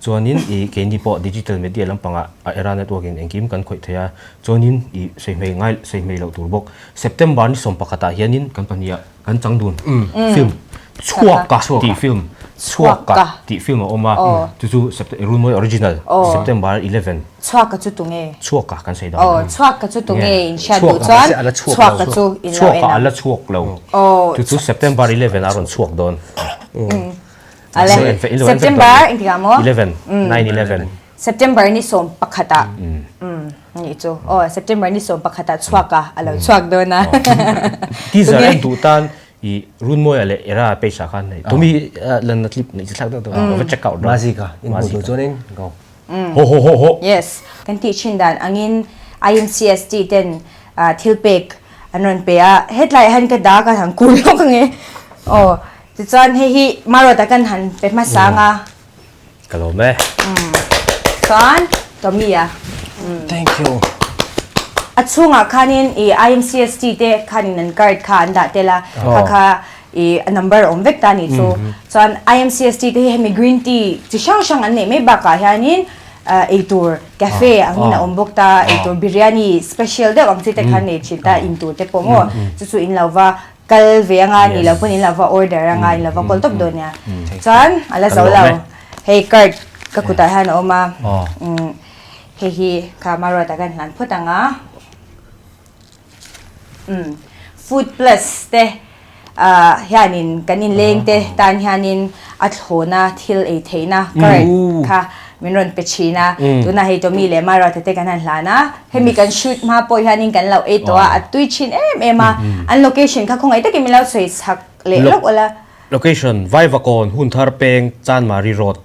Chuanin i keini pawh digital media lampangah a era network in engkim kan khawih thei a, chuanin i sawi hmei ngai sawi hmei loh tur bawk. September ni 11 ah hianin kan pahnih ah kan chang dun film Chhuaka tih film Chhuaka tih film a awm a, chu chu Runmawi original September 11. Chhuaka chu tunge? Chhuaka kan sawi dan. Aw Chhuaka chu tunge in hriat duh chuan Chhuaka chu in lo en ang. Chhuaka a la chhuak lo. Chu chu September 11 ah a rawn chhuak dawn. Ale, September engtikah maw? 11, 9, 11. September ni 11 ah nih chu. Aw, September ni 11 ah chhuak a, a lo chhuak dawn a. Teaser en duh tan i Runmawia leh Era page ah khan hei tumi lan na clip neih chi thlak deuh deuh a, va check out rawh. Mazika in hmuh duh chuanin go. Ho ho ho ho. Yes, kan tih thin dan angin IMCST ten thil pek an rawn pe a, hetlai ah hian ka dak a han kul lawk ange. Aw. Tichuan hei hi Maruata kan han pe hmasa ang a. Ka lawm e. Chuan Tommy-a. Thank you. A chhungah khanin i IMCST te khanin an card kha an dah tel a, kha kha i a number a awm vek ta a nih chu. Chuan IMCST te hi hemi green tea chi hrang hrang an neih mai bakah hianin eitur cafe angin a awm bawk ta, eitur biryani special deuh ang chi te kha an nei thin ta, in tur te pawh maw chu chu in lo va kal ve anga ni lo pawn in lo va order anga in lo va kawl tawp dawn nia. Chuan a la zo lo, hei card ka kutah hian a awm a, hei hi kha Maruata kan hlan phawt ang a. Umm food plus te ah hianin kan inleng te tan hianin a thlawna thil ei theihna card kha min rawn pe thin a, tunah hei Tommy leh Maruata te kan han hlan a, hemi kan shoot hma pawh hianin kan lo ei tawh a, a tui thin em em a, an location kha khawngaih takin min lo sawi chak leh lawk ula. Location, Vaivakawn Hunthar Peng, Chanmari Road.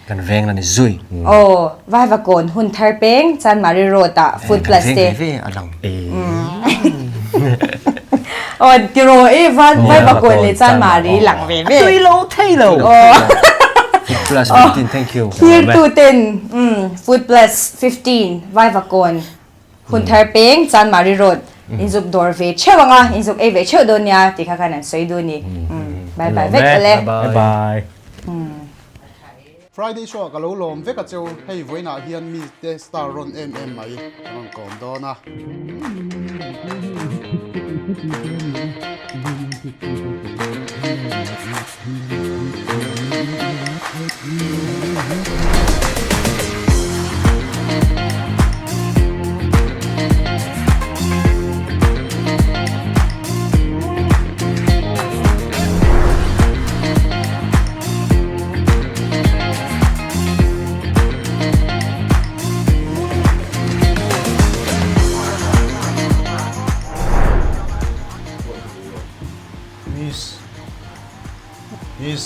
Kan veng la ni zui. Aw, Vaivakawn Hunthar Peng, Chanmari Road ah Food Plus te. Kan veng ve ve a lang. Aw, tiraw i Vaivakawn leh Chanmari lang ve ve. A tui lo thei lo. Food Plus 15, thank you. Thirtu ten Food Plus 15, Vaivakawn Hunthar peng Chanmari Road inzuk dawr ve theuh ang a, inzuk ei ve theuh dawn nia tih kha khan an sawi duh a ni. Bye bye vek ule. Bye bye. Friday show ah ka lo lawm vek a cheu, hei vawiinah hian mi te star rawn em em mai kan rawn kawm dawn a. Miss Miss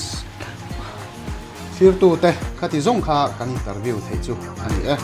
Thirtute khati zawng kha kan interview theih chu a ni e.